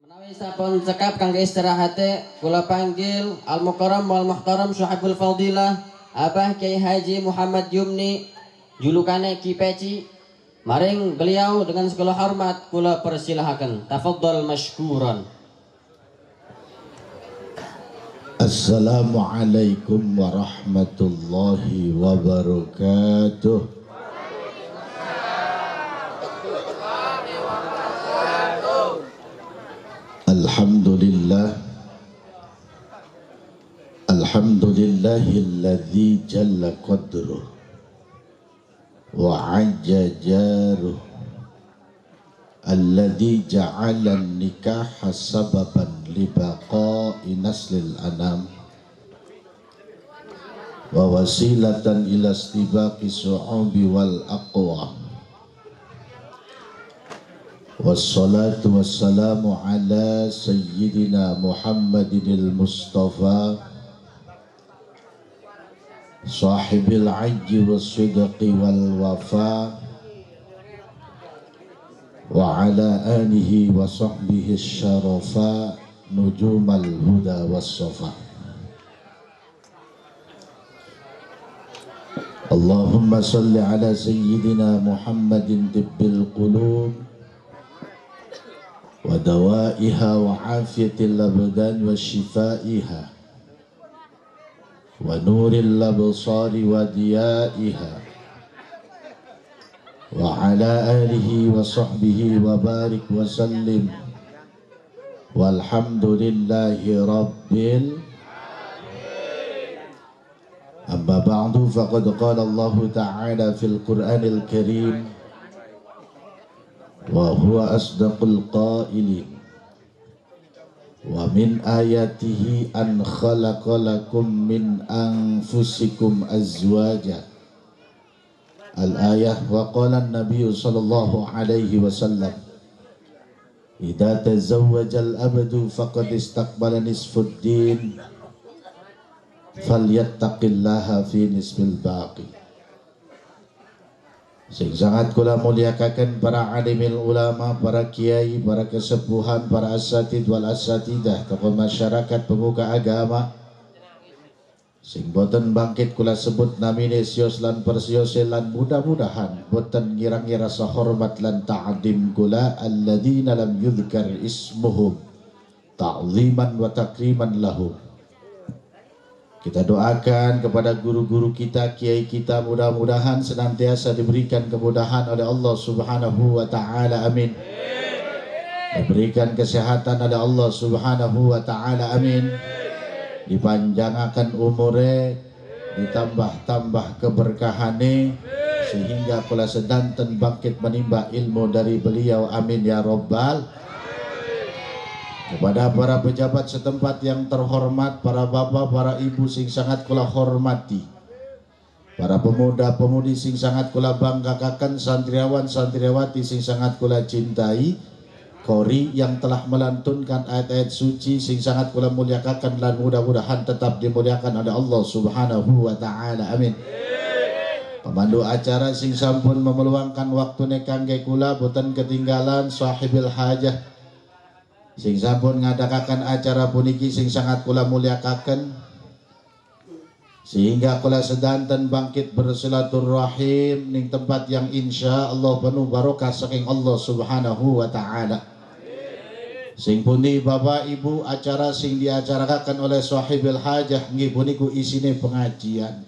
Menawi sampun cekap kangge istirahate, kula panggil Al Mukarram wal Muhtaram Shuhaibul Fadilah Abah Kiai Haji Muhammad Yumni, julukane Ki Peci. Maring beliau dengan segala hormat kula persilahaken. Tafadhol mashkuran. Assalamualaikum warahmatullahi wabarakatuh. Alhamdulillah, alhamdulillahilladzi jalla qadruh wa ajja jaruh, alladzi ja'ala an-nikaha sababan li baqa'i naslil anam wa wasilatan ila istibaqi su'ubi wal aqwa. Wassalatu wassalamu ala sayyidina Muhammadinil Mustafa sahibil ajji wassidqi wal wafa wa ala alihi wa sahbihi syarafa nujumal huda was safa. Allahumma salli ala sayyidina Muhammadin tibbil qulub wa dawaiha wa afiyatil abdan wa shifaiha wa nuril absari wa diyaiha wa ala alihi wa sahbihi wa barik wa sallim. Walhamdulillahi rabbil alamin. Amma ba'du, faqad qala Allahu ta'ala fil Qur'anil Karim wa huwa asdaqul qailin, wa min ayatihi an khalaqa lakum min anfusikum azwaja. Al-ayah. Wa qala an-nabiy sallallahu alaihi wasallam, idza tazawwaja al-abdu faqad istaqbala nisfud din falyattaqillaha fi nisfil baqi. Sing sangat kula mulyakaken para alimil ulama, para kiai, para kesepuhan, para asatid wal asatidah, tokoh masyarakat, pemuka agama. Sing boten bangkit kula sebut namine sios lan persiose lan mudah-mudahan boten ngirangi rasa hormat lan ta'dim kula alladzina lam yudhkar ismuhum ta'ziman wa takriman lahum. Kita doakan kepada guru-guru kita, kiai kita, mudah-mudahan senantiasa diberikan kemudahan oleh Allah Subhanahu wa ta'ala, amin. Diberikan kesehatan oleh Allah Subhanahu wa ta'ala, amin. Dipanjangkan umure, ditambah-tambah keberkahane, sehingga kula sedanten bangkit menimba ilmu dari beliau, amin ya rabbal. Kepada para pejabat setempat yang terhormat, para bapak, para ibu sing sangat kula hormati, para pemuda-pemudi sing sangat kula banggakaken, santriawan santriawati sing sangat kula cintai, kori yang telah melantunkan ayat-ayat suci sing sangat kula mulyakaken lan mudah-mudahan tetap dimuliakan oleh Allah Subhanahu wa ta'ala, amin. Pemandu acara sing sampun memeluangkan waktune kangge kula boten ketinggalan, sahibil hajah sing sampun ngadakaken acara puniki sing sangat kula mulyakaken, sehingga kula sedanten bangkit bersilaturahim ning tempat yang insya Allah penuh barokah saking Allah Subhanahu wa ta'ala. Sing pundi bapak ibu acara sing diacarakaken oleh sahibil hajah nggih puniku isine pengajian.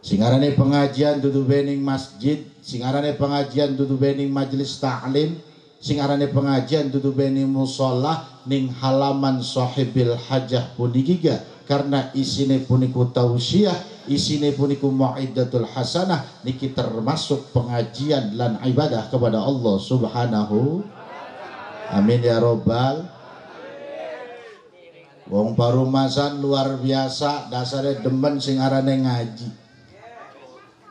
Sing arane pengajian dudu bening masjid, sing arane pengajian dudu bening majelis ta'lim, sing arane pengajian dudu bening musholah ning halaman sahibil hajah puniki, karena isine puniku tausiah, isine puniku mau'idatul hasanah, niki termasuk pengajian lan ibadah kepada Allah Subhanahu. Amin ya robbal. Wong parumasan luar biasa, dasare demen sing arane ngaji.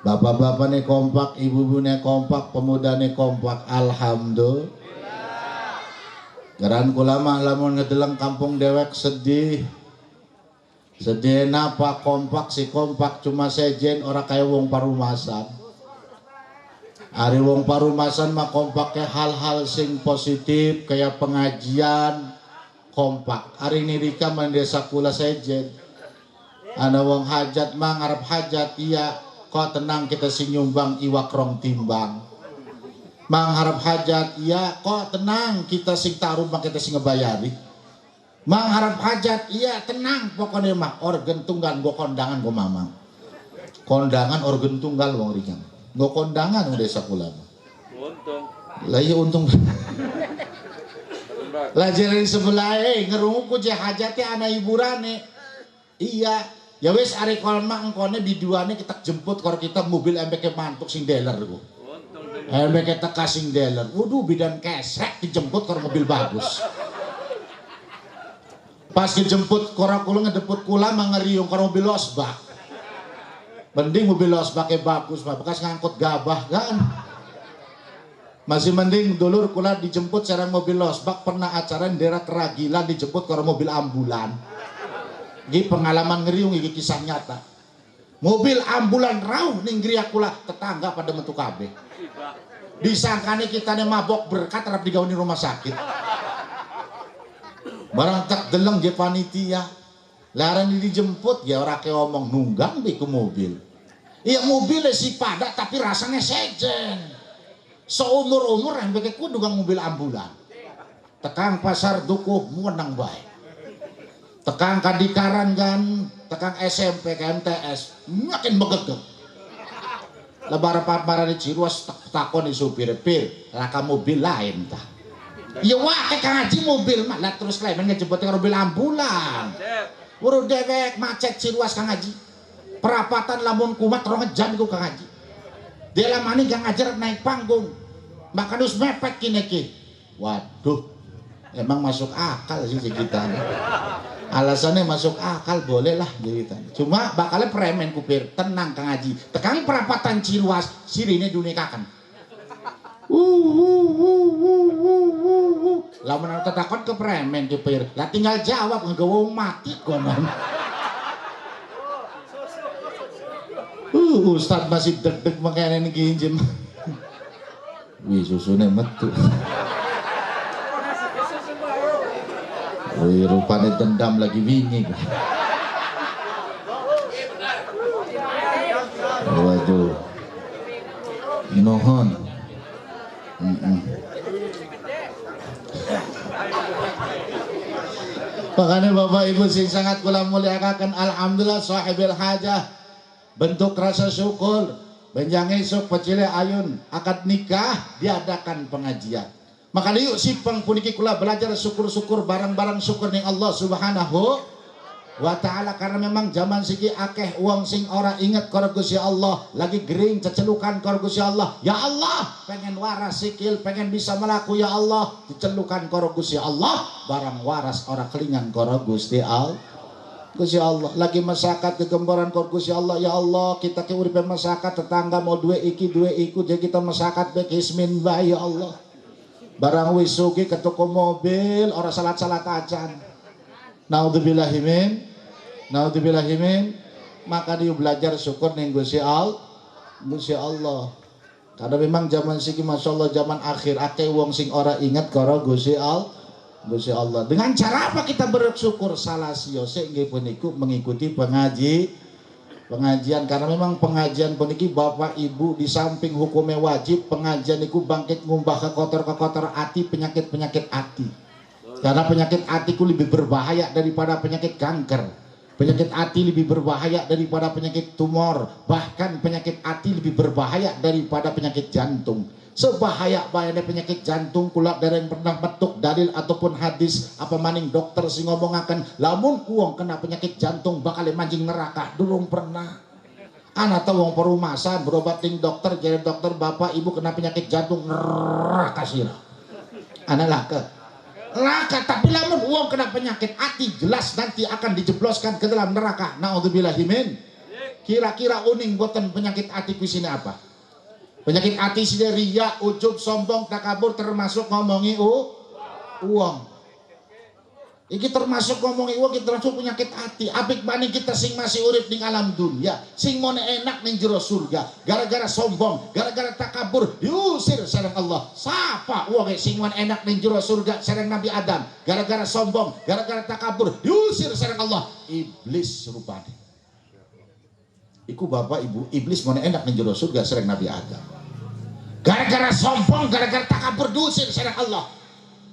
Bapak-bapakne kompak, ibu-ibune kompak, pemudane kompak, alhamdulillah. Geran kula mah lamun ngedeleng kampung dewek sedih. Sedih napa kompak si kompak cuma sejen ora kaya wong parumasan. Ari wong parumasan mah kompake hal-hal sing positif kayak pengajian kompak. Ari nirika man desa kula sejen. Ana wong hajat mah ngarep hajat iya kok tenang kita sing nyumbang iwak rong timbang. Mangharap hajat iya kok tenang kita sing taruh mah kita sing ngebayari. Mangharap hajat iya tenang pokoknya mah organ tunggal nggo kondangan nggo mamang. Kondangan organ tunggal wong ringan. Nggo kondangan wong desa kula. Untung. Lah iya untung. Lah jere sebelah ngerungu ku je hajate ana hiburane. Iya, ya wis ari kon mah engkone biduane kita jemput karo kita mobil MPK mantuk sing dealer ku. MPK teka sing dealer. Waduh bidan kesrek dijemput karo mobil bagus. Pas dijemput karo kula ngedeput kula mangeriung karo mobil losbak. Mending mobil losbake bagus mah bekas ngangkut gabah kan. Masih mending dulur kula dijemput sareng mobil losbak pernah acara daerah Keragilan dijemput karo mobil ambulan. Iki pengalaman ngeriung iki kisah nyata. Mobil ambulan rauh ning griya kula tetangga pada metu kabeh. Disangkane kitane mabok berkat arep digawe ning rumah sakit. Barang tak deleng je panitia. Laran dijemput ya ora ke omong nunggang be ku mobil. Iya mobilnya si pada tapi rasanya sejen. Seumur-umur MBK ku nunggang mobil ambulan. Tekang pasar dukuh menang bae. Tekang kadikaran kan, tekang SMP KMTS makin begegep. Lebar parane Ciruas takon supir, "Pir, laka mobil lain tah." Ya wah kang ngaji mobil mah lah terus lemen ngejemput karo mobil ambulan. Weruh dewek macet Ciruas kang ngaji. Perapatan lamun kumat 2 jam iku kang ngaji. Delamani kang ngajar naik panggung. Maka wis mepet kene iki. Waduh. Emang masuk akal sih kita. Alasannya masuk akal boleh lah kita. Cuma bakalnya premen kupir tenang kang ngaji. Tekang perapatan Ciruas sirine dunikaken. Lah menawa tetakon ke premen kupir. Lah tinggal jawab nggawa wong mati konon. Ustad masih deg-deg makane niki injem. Wih susune metu. Wih rupane dendam lagi wingi. Waduh. Nuhun. Makanya Bapak Ibu sing sangat kula mulyakaken, alhamdulillah sahibil hajah bentuk rasa syukur benjang esuk pecile ayun akad nikah diadakan pengajian. Maka yuk sipeng puniki kula belajar syukur-syukur barang-barang syukur ning Allah Subhanahu wa ta'ala, karena memang zaman siki akeh wong sing ora inget karo Gusti Allah, lagi gering cecelukan karo Gusti Allah. Ya Allah, pengen waras sikil, pengen bisa melaku ya Allah, dicelukan karo Gusti Allah, barang waras ora kelingan karo Gusti Allah. Gusti Allah lagi masyarakat kegembaran karo Gusti Allah, ya Allah kita ke uripe masyarakat tetangga mau duwe iki duwe iku jadi kita masyarakat bek ismin bae ya Allah. Barang wis sugih ke toko mobil ora salat-salat acan. Naudzubillahimin, naudzubillahimin. Maka dia belajar syukur ning Gusti Allah, Gusti Allah. Karena memang zaman siki masya Allah zaman akhir akeh wong sing ora inget karo Gusti Allah, Gusti Allah. Dengan cara apa kita bersyukur? Salah siyose nggih puniku mengikuti pengajian, karena memang pengajian puniki Bapak Ibu di samping hukumnya wajib, pengajian iku bangkit ngumbah kekotor-kekotor ati, penyakit-penyakit ati. Karena penyakit atiku lebih berbahaya daripada penyakit kanker. Penyakit ati lebih berbahaya daripada penyakit tumor. Bahkan penyakit ati lebih berbahaya daripada penyakit jantung. Sebahaya-bahayanya penyakit jantung kula dereng pernah metuk dalil ataupun hadis apa maning dokter sing ngomongaken lamun uang kena penyakit jantung bakal manjing neraka, durung pernah. Ana tau wong perumasan berobat ning dokter, jare dokter bapak ibu kena penyakit jantung neraka sira. Ana laka. Neraka, tapi lamun uang kena penyakit hati jelas nanti akan dijebloskan ke dalam neraka. Naudzubillahimin. Kira-kira uning boten penyakit hati kuwi sine apa? Penyakit hati sine riya, ujub, sombong, takabur, termasuk ngomongi uang. Iki termasuk ngomong wong, iki termasuk penyakit hati. Apik maning kita sing masih urip ning alam dunia, sing mone enak ning jero surga, gara-gara sombong, gara-gara takabur, diusir sareng Allah. Sapa wong sing mone enak ning jero surga sareng Nabi Adam, gara-gara sombong, gara-gara takabur, diusir sareng Allah. Iblis rupane. Iku bapak ibu, iblis mone enak ning jero surga sareng Nabi Adam. Gara-gara sombong, gara-gara takabur, diusir sareng Allah.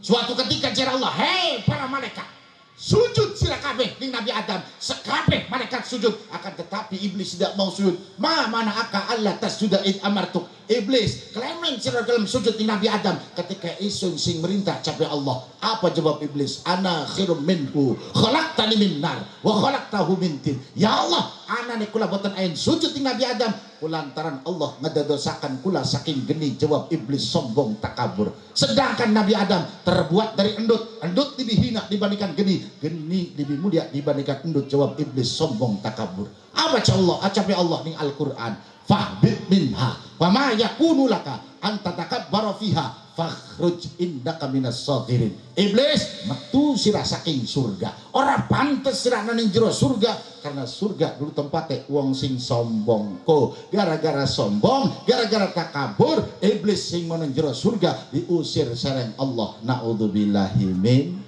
Suatu ketika jare Allah, hei para malaikat, sujud sira kabeh ning Nabi Adam. Sekabeh malaikat sujud, akan tetapi iblis tidak mau sujud. Ma mana'aka alla tasjuda id amartuk. Iblis, klemen sira dalam sujud ning Nabi Adam ketika isun sing merintah capek Allah. Apa jawab iblis? Ana khairum minhu, khalaqtani min nar wa khalaqtahu min tin. Ya Allah, ana nek kula boten ayen sujud ning Nabi Adam kulantaran Allah ngedadosakan kula saking geni. Jawab iblis sombong takabur. Sedangkan Nabi Adam terbuat dari endut, endut lebih hina dibandingkan geni, geni lebih mulia dibandingkan endut. Jawab iblis sombong takabur. Apa Allah? Acape Allah ning Al-Qur'an. Fahbit minha wa ma yakunu laka an tatakabbara fiha fakhruj innaka minas saghirin. Iblis metu sira saking surga. Ora pantes sira nang jero surga karena surga dulu tempate wong sing sombong ko. Gara-gara sombong, gara-gara takabur, iblis sing nang jero surga diusir sareng Allah. Naudzubillahi min.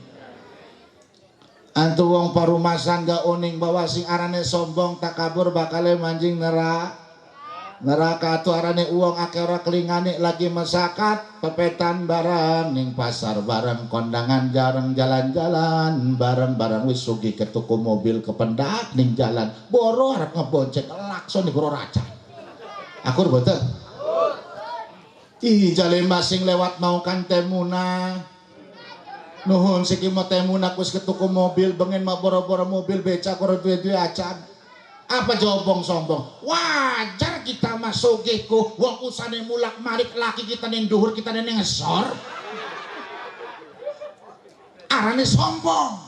Antu wong parumasan gak uning bahwa sing arane sombong takabur bakale manjing neraka. Neraka tu arane uang akeh ora kelingane lagi masakat pepetan bareng ning pasar bareng kondangan jareng jalan-jalan bareng-bareng wis sugih ketuku mobil kependak ning jalan boro arep ngebonceng lakson ning raja. Akur boten? Ih jale masing lewat mau kan temuna. Nuhun siki mau temuna wis ketuku mobil bengen mau boro-boro mobil becak ora duwe-duwe acan. Apa jawab wong sombong? Wajar kita masuk ku wong usane mulak malik laki kita ning dhuwur kita ning ngesor. Arane sombong.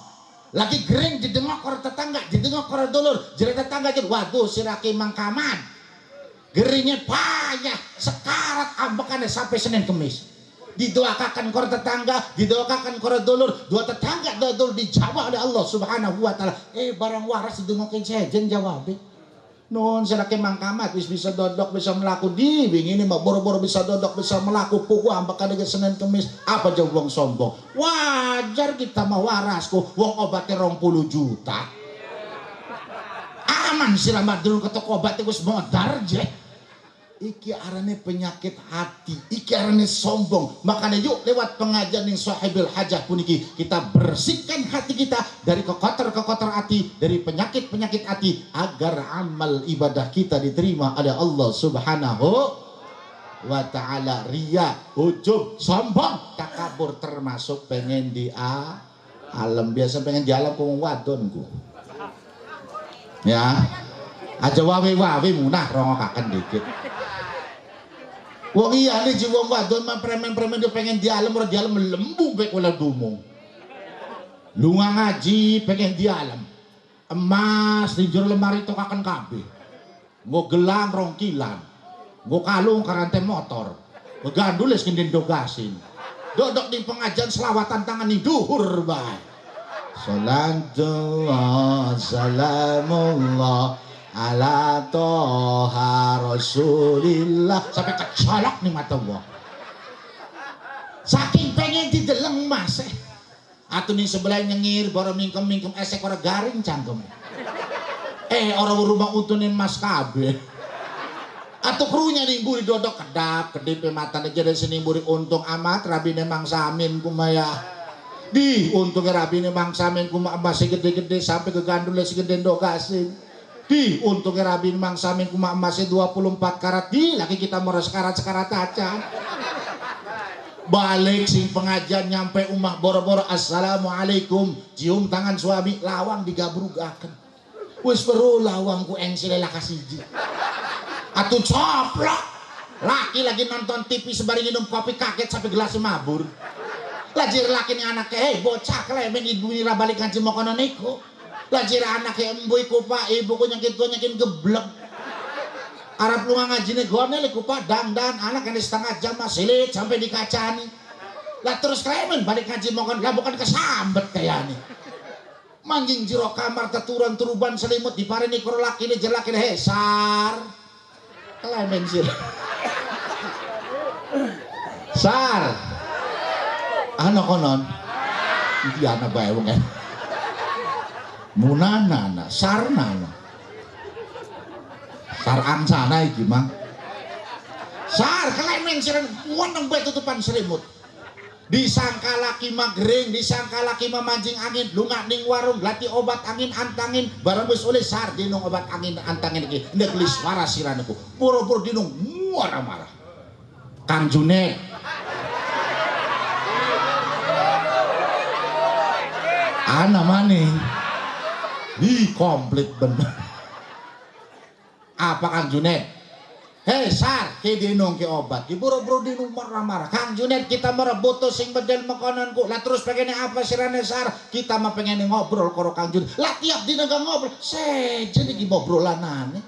Lagi gering didengok karo tetangga, didengok karo dulur, jere tetangga jere waduh sirake mangkaman. Geringnya payah, sekarat ambekane sampai Senin Kemis. Didoakan karo tetangga, didoakan karo dulur, dua tetangga dua dulur dijawab oleh Allah Subhanahu wa taala. Barang waras didengokin sejen jawabe. Nun sirake mangkamat wis bisa dodok bisa melaku di wingi mah boro-boro bisa dodok bisa melaku puku ambekane Senin Kemis. Apa jawab wong sombong? Wajar kita mah waras ku wong obate 20 juta. Aman sira mah durung ketok obat wis modar je. Iki arane penyakit hati, iki arane sombong. Makanya yuk lewat pengajian ning Sohibul Hajah puniki kita bersihkan hati kita dari kekotor-kekotor hati, dari penyakit-penyakit hati agar amal ibadah kita diterima oleh Allah Subhanahu wa taala. Riya, ujub, sombong, takabur termasuk pengen di alam. Biasa pengen di alam ku wong wadon ku. Ya. Aja wawe-wawe munah rongokaken dikit. Wong iya nih jiwa wadon mah premen-premen dia pengen di alam, ora di alam lembu bae kula dumung. Lunga ngaji pengen di alam. Emas di jero lemari tokaken kabeh. Nggo gelang rong kilan. Nggo kalung karante motor. Gandules kendhen dogasin. Dodok di pengajian selawatan tangan ning dhuwur bae. Salatullah salamullah ala toha rasulillah sampai kecolok nih mata wong. Saking pengen dideleng mas atuh ning sebelah nyengir boro mingkem-mingkem esek ora garing cangkem. Ora rumah utunin mas kabeh. Atuh krunya ning mburi dodok kedap kedipe matane jere sing mburi untung amat rabine Mang Samin kumaya. Di untungnya rabine Mang Samin kuma emas gede-gede sampai kegandul segede ndok asin. Di untungnya Rabin Mang Samin kuma emasnya 24 karat di lagi kita mau sekarat-sekarat aja. Balik sing pengajian nyampe umah boro-boro assalamualaikum cium tangan suami lawang digabrugaken. Wis weruh lawangku engsile laka siji. Atuh coplok. Laki lagi nonton TV sembari minum kopi kaget sampai gelasnya mabur. Lajir laki ning anake, "Hei bocah klemen ibu ira balik ngaji mokono niku." Lajir anake embu iku Pak, ibuku nyengkit gua nyekin geblek. Arab lunga ngajine gone iku Pak dangdan anak kene setengah jam masih sampai dikacani. Lah terus klemen balik ngaji mokon lah bukan kesambet kayane. Manjing jero kamar teturan turuban selimut diparini karo lakine jelakine he sar. Kelemen sir. Sar. Ana konon. Iki ana bae wong e. Munana sarnana. Sar angsana iki mah. Sar kelemen sir weneng bae tutupan selimut. Disangka laki mah gering, disangka laki mah mancing angin, lunga ning warung lati obat angin antangin, barang wis oleh sar dinung obat angin antangin iki. Nek lis waras sirane ku. Boro-boro dinung marah-marah. Kang Junet. Ana maning. Ih, komplit bener. Apa Kang Junet? Hei sar, ki dinung ki obat, ki boro-boro dinung marah-marah. Kang Junet kita merebut sing bedel mekononku. Lah terus pengennya apa sirane sar? Kita mah pengen ngobrol karo Kang Junet. Lah tiap dina gak ngobrol, sejen iki ngobrolanane.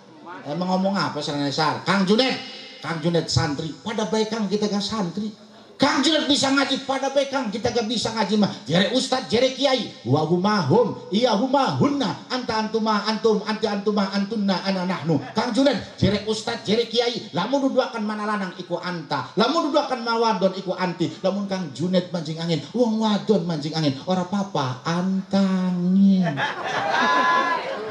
Emang ngomong apa sirane sar? Kang Junet, Kang Junet santri. Pada baik Kang kita gak santri. Kang Junet bisa ngaji, pada baik Kang kita gak bisa ngaji mah. Jere ustad, jere kiai. Wa huma hum, iya huma hunna, anta antuma antum, anti antuma antunna ana nahnu. Kang Junet, jere ustad, jere kiai. Lamun duduakan mana lanang iku anta, lamun duduakan mawadon iku anti. Lamun Kang Junet mancing angin, wong wadon mancing angin, ora papa antangin.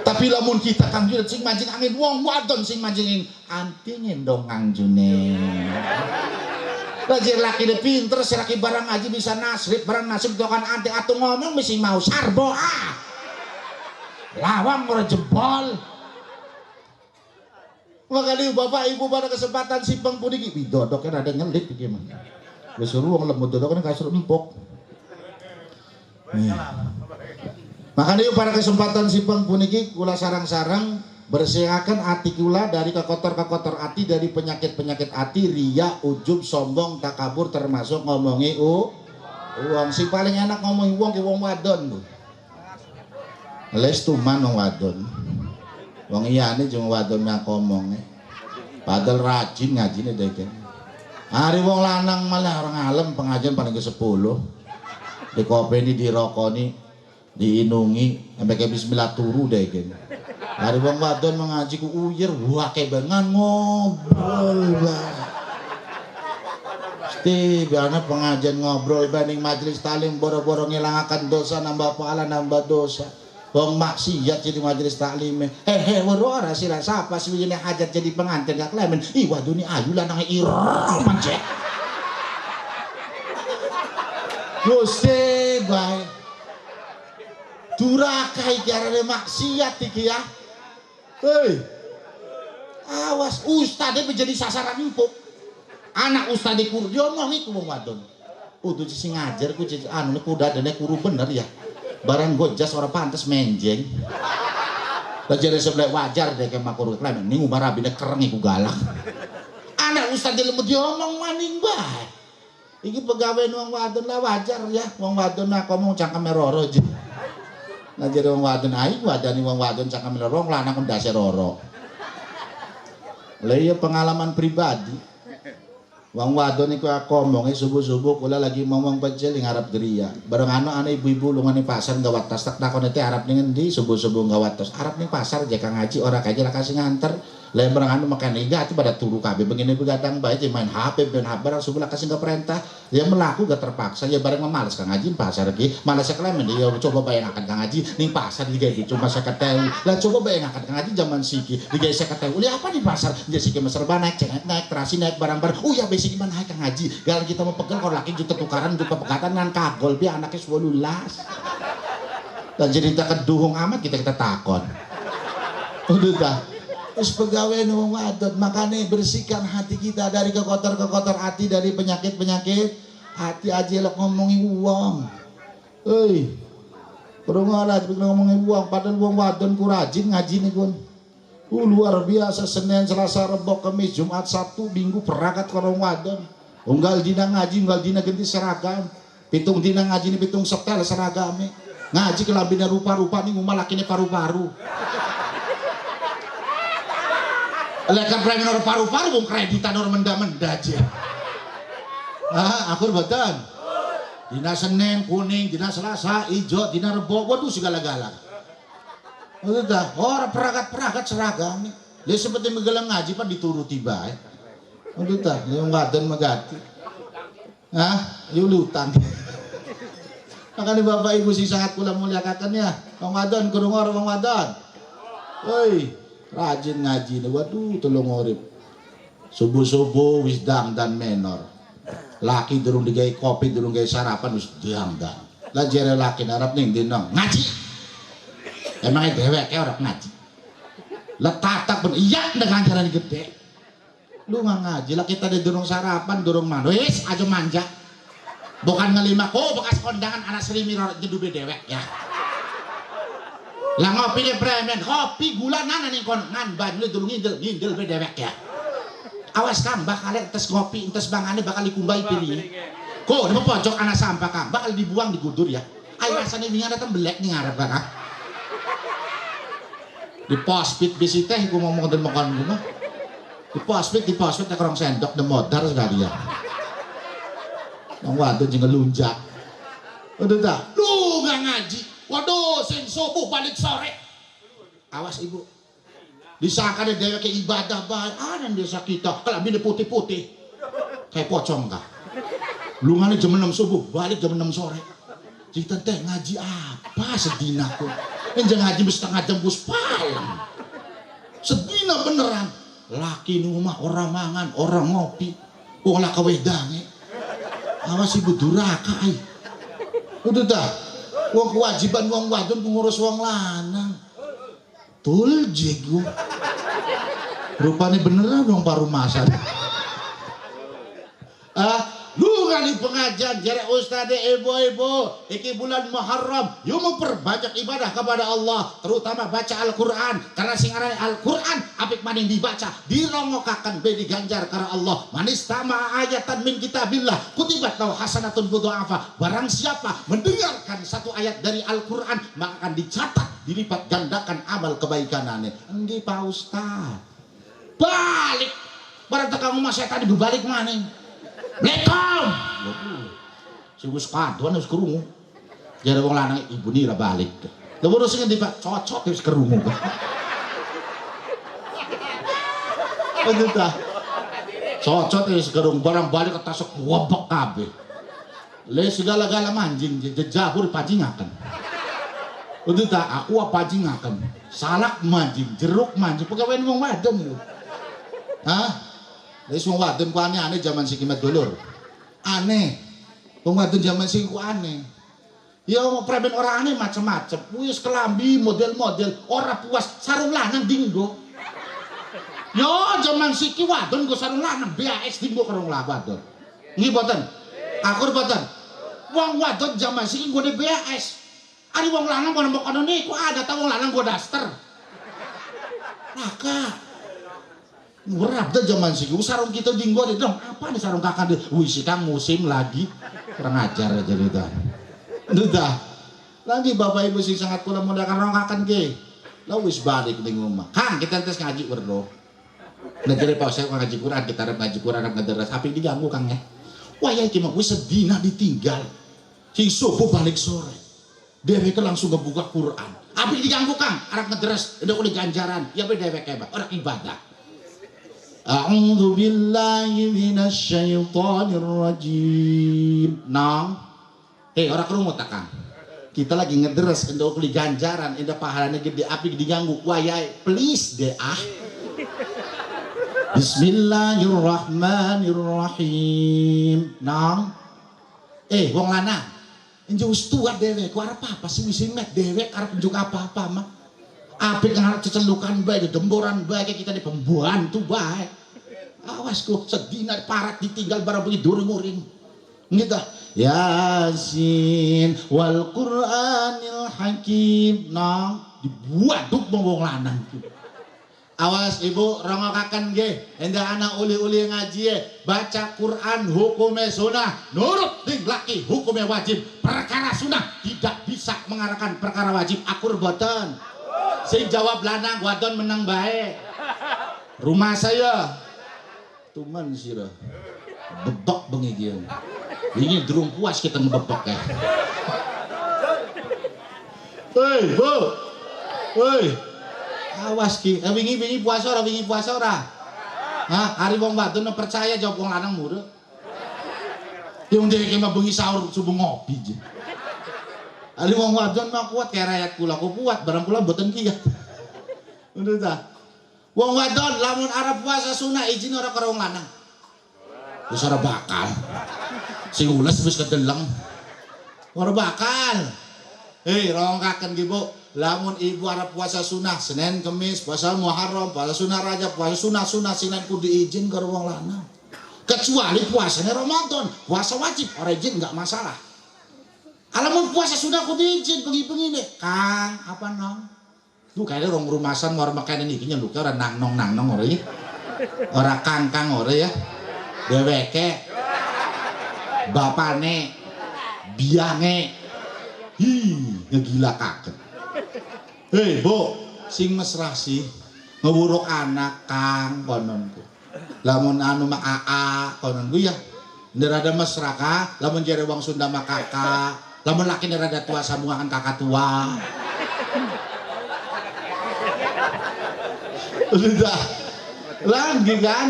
Tapi lamun kita Kang Junet sing mancing angin, wong wadon sing mancing angin, antingin dong Kang Junet. Lajir laki de pinter, si laki barang aja bisa nasrib, barang nasib itu kan anti atau ngomong mesti mau sarbo ah. Lawang ora jebol. Makanya bapak ibu pada kesempatan simpang puniki, dodoknya rada ngelit iki mah. Wis wong lembut dodoknya kasur empuk. Makanya yuk pada kesempatan simpang puniki kula sarang-sarang bersihkan hati kula dari kekotor-kekotor hati, dari penyakit-penyakit hati, riya, ujub, sombong, takabur, termasuk ngomongi uang. Si paling enak ngomongi uang ki wong wadon bu. Les tuman wong wadon. Wong iyane jeung wadon ngakomonge. Padahal rajin ngajine deke. Hari wong lanang malah orang alem pengajian paling ke-10. Dikopeni, dirokoni, diinungi, sampai ke bismillah turu deke. Hari wong wadon mengaji ku uyer, wah kebangan ngobrol bae. Mesti biarna pengajian ngobrol banding majelis taklim boro-boro ngilangaken dosa nambah pahala nambah dosa. Wong maksiat jadi majelis taklime. Hehe weruh ora sira sapa suwine hajat jadi pengantin gak klemen. Ih wadone ayu lanang ireng mancek. Gusti bae. Duraka iki arane maksiat iki ya. Hei, awas ustadz menjadi sasaran empuk. Anak ustadz kur diomong iku wong wadon. Kudu sing ngajar ku anu kudadane kuru bener ya. Barang gojas ora pantes menjeng. Lah jare sebelah wajar dek makuru klemen ning umar rabine kereng iku galak. Anak ustadz lembut diomong maning bae. Iki pegawe wong wadon lah wajar ya. Wong wadon nak ngomong cangkeme roro je. Nah jadi wong wadon aing wadani wong wadon cangkeme roro wong lanang ndase roro. Lah iya pengalaman pribadi. Wong wadon iku aku omonge subuh-subuh kula lagi ngomong pecel ing arep griya. Bareng ana ibu-ibu lunga ning pasar nggawa tas tak takone teh arep ning endi subuh-subuh nggawa tas. Arep ning pasar jek Kang Haji ora kaje lah kasih nganter. Lah bareng anu makane enggak atuh pada turu kabeh begini begadang bae main HP ben HP barang subuh lah kasih enggak perintah. Ya melaku gak terpaksa ya bareng males Kang Haji pasar iki. Males kelemen ya coba bayangkan Kang Haji ning pasar digawe cuma 50.000. Lah coba bayangkan Kang Haji zaman siki digawe 50.000. Uli apa di pasar? Ya siki serba naik, cengek naik, terasi naik barang-barang. Oh ya basic gimana Kang Haji? Galan kita mau pegel kalau laki juga tukaran juga pegatan nan kagol bi anaknya 18. Dan cerita keduhung amat kita takon. Udah dah. Terus pegawai wong wadon, makanya bersihkan hati kita dari kekotor-kekotor hati, dari penyakit-penyakit hati aja lo ngomongi uang. Hei, perlu lah ngomongi uang, padahal wong wadon ku rajin ngaji nih kun. Luar biasa Senin, Selasa, Rebo, Kamis, Jumat, Sabtu, Minggu berangkat ke wong wadon. Unggal dina ngaji, unggal dina ganti seragam. Pitung dina ngaji nih pitung setel seragame. Ngaji kelambine rupa-rupa nih ngumah lakine paru-paru. Lekan premen orang paru-paru, wong kreditan orang menda-menda aja. Ah, akur badan. Dina Senin kuning, dina Selasa ijo, dina Rebo, waduh segala-gala. Udah, ora peragat-peragat seragam. Dia seperti menggelang ngaji pak dituruti bae. Udah, yang wadon megati. Hah, yulutan. Makanya bapak ibu sing sangat kula muliakan ya. Wong wadon krungu ora wong wadon. Woi, rajin ngaji nih. Waduh, tolong urip. Subuh-subuh wis dangdan menor. Laki durung digawe kopi, durung gawe sarapan wis dangdan. Lah jere laki arep ning ndi nang ngaji. Emangnya dheweke ora ngaji. Lah tatak ben iya dengan ganjaran gede. Lu nggak ngaji lah kita di durung sarapan, durung mandu. Wis aja manja. Bukan ngelima, oh bekas kondangan anak Sri Miro jedube dewek ya. Lah ngopi ne premen, kopi gula nana ning kon ngan banyu durung ngindel, ngindel be dewek ya. Awas kang bakal entes ngopi, entes bangane bakal dikumbai piring. Kok di pojok anak sampah kang, bakal dibuang digudur ya. Ayo rasane wingi ana tembelek ning ngarep kang. Di pospit bisi teh ku ngomong den mekon ku mah. Di pospit nek rong sendok demodar sekali ya. Wong wadon sing ngelunjak. Udah ta? Lu nggak ngaji. Waduh, sing subuh balik sore. Awas ibu. Disangkane dheweke ibadah bae. Ana desa kita kelambine putih-putih. Kayak pocong kah. Lungane jam 6 subuh, balik jam 6 sore. Cerita teh ngaji apa sedina ku. Enjang ngaji setengah jam wis paling. Sedina beneran. Laki ning omah ora mangan, ora ngopi. Wong lah kewedange. Awas ibu duraka ai. Udah dah. Wong kewajiban wong wadon ngurus wong lanang. Tul jigo. Rupane beneran wong parumasan. Ah, lu kali pengajian jere ustade ibu-ibu, iki bulan Muharram, yuk memperbanyak ibadah kepada Allah, terutama baca Al-Qur'an, karena sing arane Al-Qur'an apik maning dibaca, dirongokaken be diganjar karo Allah. Manistama ayatan min kitabillah kutibat lahu hasanatun mudha'afa. Barang siapa mendengarkan satu ayat dari Al-Qur'an, maka akan dicatat, dilipat gandakan amal kebaikanane. Nggih Pak Ustaz. Balik. Barang tekan omah setan dibalik maning. Assalamualaikum. Sing wis kadoan wis krungu. Jare wong lanang ibune ora balik. Lha weruh sing ngendi Pak? Cocok wis krungu. Betul ta? Cocok wis krungu barang balik ketasok wobek kabeh. Le segala-gala manjing jejahur pajingaken. Betul ta? Aku pajingaken. Salak manjing, jeruk manjing, pegawean wong wadon lho. Hah? Wis wong wadon ku aneh-aneh jaman siki dulur. Aneh. Wong wadon jaman siki ku aneh. Ya premen ora aneh macem-macem. Wis kelambi model-model ora puas sarung lanang dinggo. Yo jaman siki wadon nggo sarung lanang BAS dinggo karo wadon. Nggih boten? Akur boten? Wong wadon jaman siki nggone BAS. Ari wong lanang kono kono niku ada ta wong lanang nggo daster. Raka. Berabda zaman sih, sarung kita dinggo dong. Apa nih sarung kakak deh? Wih, kang musim lagi kurang ajar aja gitu. Udah, lagi bapak ibu sih sangat kula muliakan rongakan ke. Lah wis balik ning omah. Kang kita tes ngaji werdo. Nah jare Pak saya ngaji Quran, kita arep ngaji Quran arep ngederas. Apik diganggu Kang ya. Wah ya iki mah wis sedina ditinggal. Sing subuh balik sore. Dheweke langsung ngebuka Quran. Apik diganggu Kang, arep ngederas, ndek oleh ganjaran. Ya be dheweke ora ibadah. A'udzu billahi minasyaitonir rajim. Nang. Ora krungu ta Kang. Kita lagi ngederes endok kuli ganjaran, endah pahalane gede apik diganggu. Wayahe please deh ah. Bismillahirrahmanirrahim. Nang. Wong lanang. Enjo wis tuwa dhewek, ku arep apa sih wis mek dhewek arep njuk apa-apa mah. Apik ngarep cecelukan bae, gemboran bae kita di pembantu bae. Awas ku sedina parat ditinggal barang bengi durung-uring. Gitu. Yasin wal Qur'anil Hakim. Nang dibuaduk wong lanang. Awas ibu rongokaken nggih, endah ana uli-uli ngaji baca Quran hukume sunah, nurut ning laki hukume wajib. Perkara sunah tidak bisa mengarahkan perkara wajib. Akur boten? Sing jawab lanang wadon menang bae. Rumah saya tuman sira. Bebek bengi kieu. Ini durung puas kita ngebebek ya. Hei, Bu. Hei. Awas ki, wingi-wingi puasa ora, wingi puasa ora? Hah, hari wong wadon percaya jawab wong lanang murah. Yang dhek mah bengi sahur subuh ngopi je. Hari wong wadon mah kuat kayak rakyat kula, ku kuat barang kula mboten kiyat. Ngono ta. Wong wadon lamun arep puasa sunah izin ora karo wong lanang. Wis ora bakal. Sing ules wis kedeleng. Ora bakal. Hei, rongkaken ki, Bu. Lamun ibu arep puasa sunah Senin Kemis, puasa Muharram, puasa sunah Rajab, puasa sunah-sunah sinan kudu izin karo wong lanang. Kecuali puasanya Ramadan, puasa wajib, ora izin enggak masalah. Alamun puasa sunah kudu izin bengi-bengi nih. Kang, apa nong? Duh kayaknya rong rumasan war makanan iki nyeluke ora nang nong nang nong ora ya. Ora kang-kang ora ya. Dheweke bapane biange hi ngegila kaget. Hei, Bu, sing mesra sih ngewuruk anak kang kononku. Lamun anu mah aa kononku ya. Nderada mesra ka, lamun jere wong Sunda mah kakak, lamun laki nderada tua sambungan kakak tua. Udah. Lagi kan?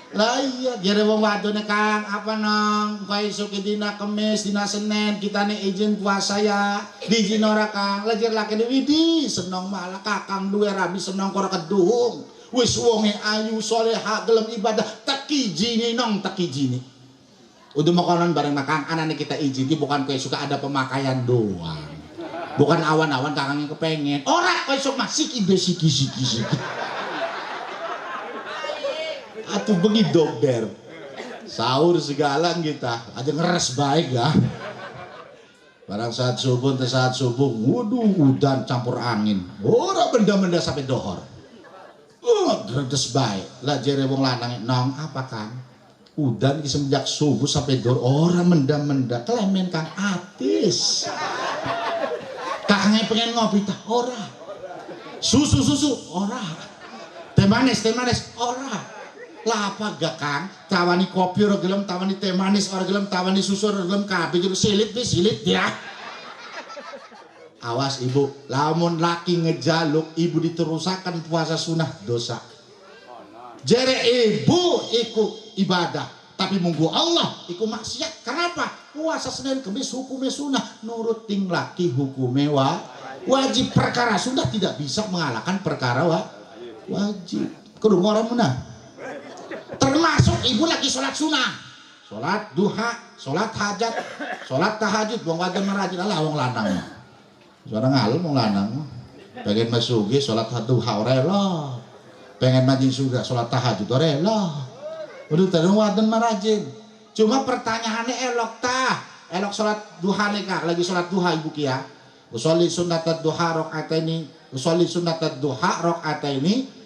Lah iya, jere wong wadone Kang, apa nong? Kowe esuk dina Kemis, dina Senin, kita nih izin puasa ya. Diizin ora Kang? Lah jere lakine widi, seneng malah kakang duwe rabi seneng ora keduhung. Wis wonge ayu soleha gelem ibadah, teki jini nong teki jini. Udah makanan bareng makang anane kita izin bukan kowe suka ada pemakaian doang. Bukan awan-awan kakang yang kepengen. Ora kowe esuk mah siki be siki siki siki. Atuh bengi dober. Sahur segala kita, aja ngeres baik ya. Barang saat subuh teh saat subuh, waduh udan campur angin. Ora benda-benda sampai dohor. Gredes baik. Lah jere wong lanang nong apa Kang? Udan ki semenjak subuh sampai dohor ora menda-menda kelemen Kang atis. Kakangnya pengen ngopi tah ora. Susu-susu ora. Teh manis ora. Lah apa gak Kang? Tawani kopi ora gelem, tawani teh manis ora gelem, tawani susu ora gelem, kabeh silit wis silit ya. Awas ibu, lamun laki ngejaluk ibu diterusakan puasa sunah dosa. Jere ibu iku ibadah, tapi munggu Allah iku maksiat. Kenapa? Puasa Senin Kemis hukumnya sunah, nurut ting laki hukumnya wajib. Perkara sunah tidak bisa mengalahkan perkara wajib. Kudu orang munah. Termasuk ibu lagi sholat sunah, sholat duha, sholat hajat, sholat tahajud. Wong wadon merajin lah wong lanang. Suara ngalem wong lanang. Pengen masugi sholat duha ora elok. Pengen mancing surga sholat tahajud ora elok. Udah terus wadon merajin. Cuma pertanyaannya elok tah. Elok sholat duha nih kak, lagi sholat duha ibu kia. Usolli sunnat duha rakaataini, usolli sunnat duha rakaataini.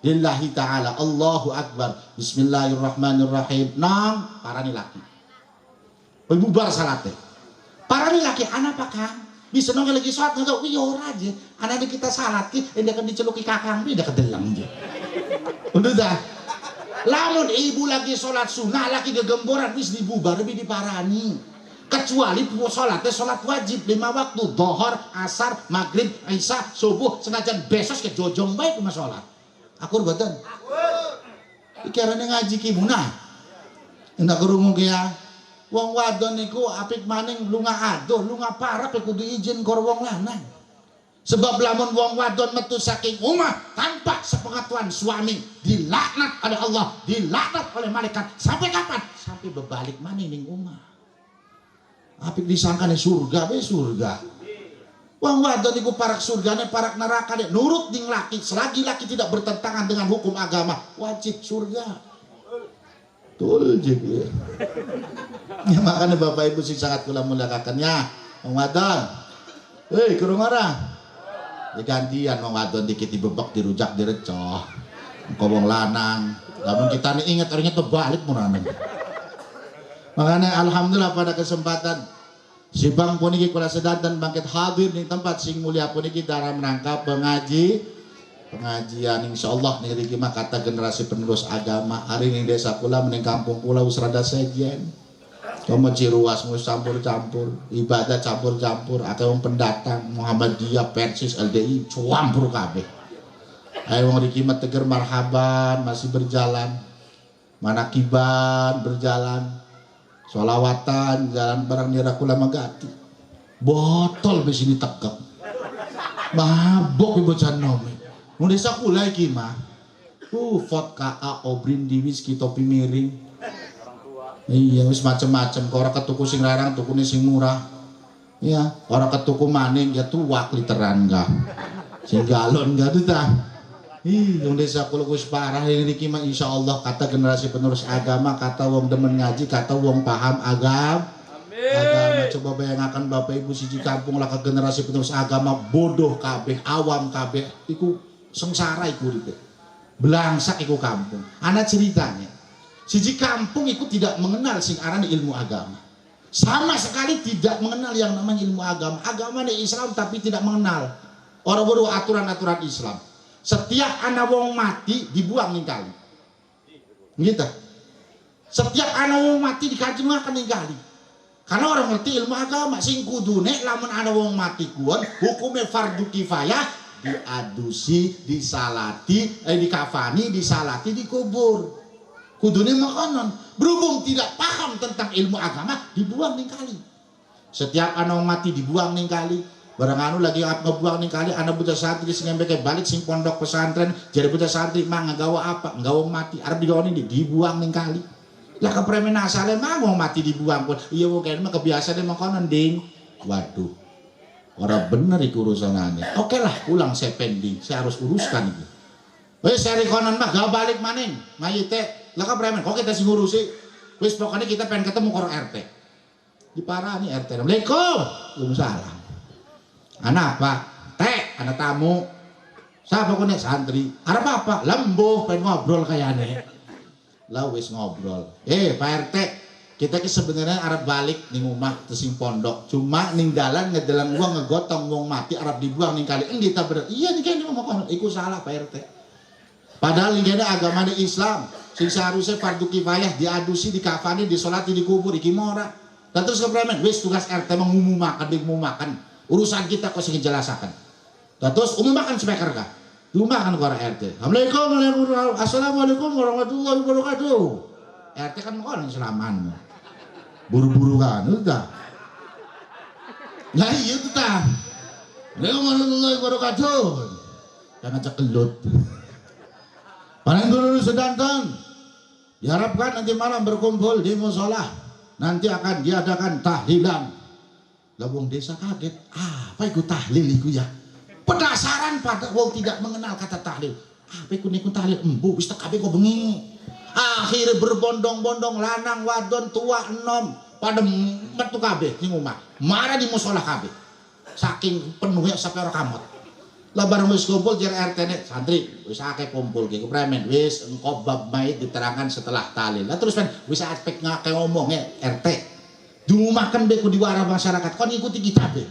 Lillahi ta'ala, Allahu Akbar, Bismillahirrahmanirrahim. Nang, parani laki. Ibu bar salate. Parani laki, anak apa Kang? Bisa nong lagi sholat, nggak, wih ora aja. Anak kita salat ki, ini akan diceluki kakang, ini udah kedelang aja. Udah dah. Lamun ibu lagi sholat sunnah, lagi gegemboran, wis dibubar, lebih diparani. Kecuali sholatnya sholat wajib 5 waktu, dohor, asar, maghrib, isya, subuh, senajan besok ke jojong baik sama sholat. Akur mboten? Iki arane ngaji ki munah. Endak krungu ki ya. Wong wadon niku apik maning lunga adoh, lunga parah kudu izin karo wong lanang. Sebab lamun wong wadon metu saking omah tanpa sepengetahuan suami, dilaknat oleh Allah, dilaknat oleh malaikat. Sampai kapan? Sampai bebalik maning ning omah. Apik disangkane surga be surga. Wong wadon iku parak surgane, parak nerakane, nurut ning laki. Selagi laki tidak bertentangan dengan hukum agama, wajib surga. Betul jadi. Ya makanya Bapak Ibu sing sangat kula mulyakaken ya, wong wadon. Hei, kurung ora? Digantian wong wadon dikit dibebek, dirujak, direcoh. Engko wong lanang. Lamun kita nih inget orangnya terbalik murane. Makanya alhamdulillah pada kesempatan Sibang puniki kula sedanten bangkit hadir ning tempat sing mulia puniki dalam rangka pengajian insyaallah niki mah kata generasi penerus agama hari ning desa kula mening kampung kula wis rada sejen. Cuma Ciruas mau campur-campur, ibadah campur-campur, akeh wong pendatang, Muhammadiyah, Persis, LDI, campur kabeh. Ayo wong riki mah teger marhaban masih berjalan. Manakiban berjalan. Solawatan jalan barang nira kula magati. Botol di sini tegak. Mabok bocah nom. Wong desa kula iki mah. Vodka A, obrindi, whisky, topi miring. Iya, wis macem-macem. Kok ora ketuku sing larang, tukune sing murah. Iya, ora ketuku maning ya tuak literan kah. Sing galon gak tuh ta. Ih, wong desa kula wis parah ini iki mah insyaallah kata generasi penerus agama, kata wong demen ngaji, kata wong paham agama. Agama coba bayangaken Bapak Ibu siji kampung lah ke generasi penerus agama bodoh kabeh, awam kabeh, iku sengsara iku uripe. Belangsak iku kampung. Ana ceritanya. Siji kampung itu tidak mengenal sing arane ilmu agama. Sama sekali tidak mengenal yang namanya ilmu agama. Agama ini Islam tapi tidak mengenal. Orang baru aturan-aturan Islam. Setiap ana wong mati dibuang ning kali. Gitu. Setiap ana wong mati dikajengaken ning kali. Karena orang ngerti ilmu agama sing kudune lamun ana wong mati kuon hukume fardu kifayah diadusi, disalati, dikafani, disalati, dikubur. Kudune makanan. Berhubung tidak paham tentang ilmu agama, dibuang ning kali. Setiap ana wong mati dibuang ning kali. Barang anu lagi ngebuang ning kali, ana bocah santri sing ngembeke balik sing pondok pesantren, jare bocah santri mah nggawa apa? Nggawa mati, arep digawa ning dibuang ning kali. Lah kepremen asale mah wong mati dibuang pun. Iya wong kene mah kebiasaane makanan, Ding. Waduh. Ora bener iku urusanane. Oke lah, pulang saya pending, saya harus uruskan iki. Wis seri konon mah gak balik maning, mayite. Lah kepremen kok kita sing ngurusi. Wis pokoknya kita pengen ketemu karo RT. Diparani RT. Assalamualaikum. Waalaikumsalam. Ana apa? Teh, ana tamu. Sapa kene santri? Arep apa? Lembuh pengen ngobrol kayane. Lah wis ngobrol. Pak RT, kita ki sebenarnya arep balik ning omah terus pondok. Cuma ning dalan ngedelang wong ngegotong wong mati arep dibuang ning kali. Endi ta bener? Iya ning kene ngomong iku salah Pak RT. Padahal ning kene agamane Islam. Sing seharusnya fardu kifayah diadusi, dikafani, disolati, dikubur iki mora. Dan terus kepremen wis tugas RT mengumumakan, diumumakan. Urusan kita kok sing jelasaken. Terus umumakan speaker kah? Diumumakan karo RT. Assalamualaikum, assalamualaikum warahmatullahi wabarakatuh. RT kan mengkono selaman. Buru-buru kan, udah. Lah iya tuh ta. Assalamualaikum warahmatullahi wabarakatuh. Jangan cekelut. Paling dulu sedanten. Diharapkan nanti malam berkumpul di musola. Nanti akan diadakan tahlilan. Lah wong desa kaget, apa iku tahlil iku ya? Penasaran pada wong tidak mengenal kata tahlil. Apa iku niku tahlil? Embu wis tek kabeh kok bengi. Akhirnya berbondong-bondong lanang wadon tua enom pada metu kabeh ning omah. Marah di musola kabeh. Saking penuhnya sampai ora kamot. Lah bareng wis kumpul jare RT ne santri wis akeh kumpul ki kepremen wis engko bab mayit diterangkan setelah tahlil. Lah terus men wis apik ngake ngomong RT. Diumumkan be ku diwara masyarakat kon ikuti kita be.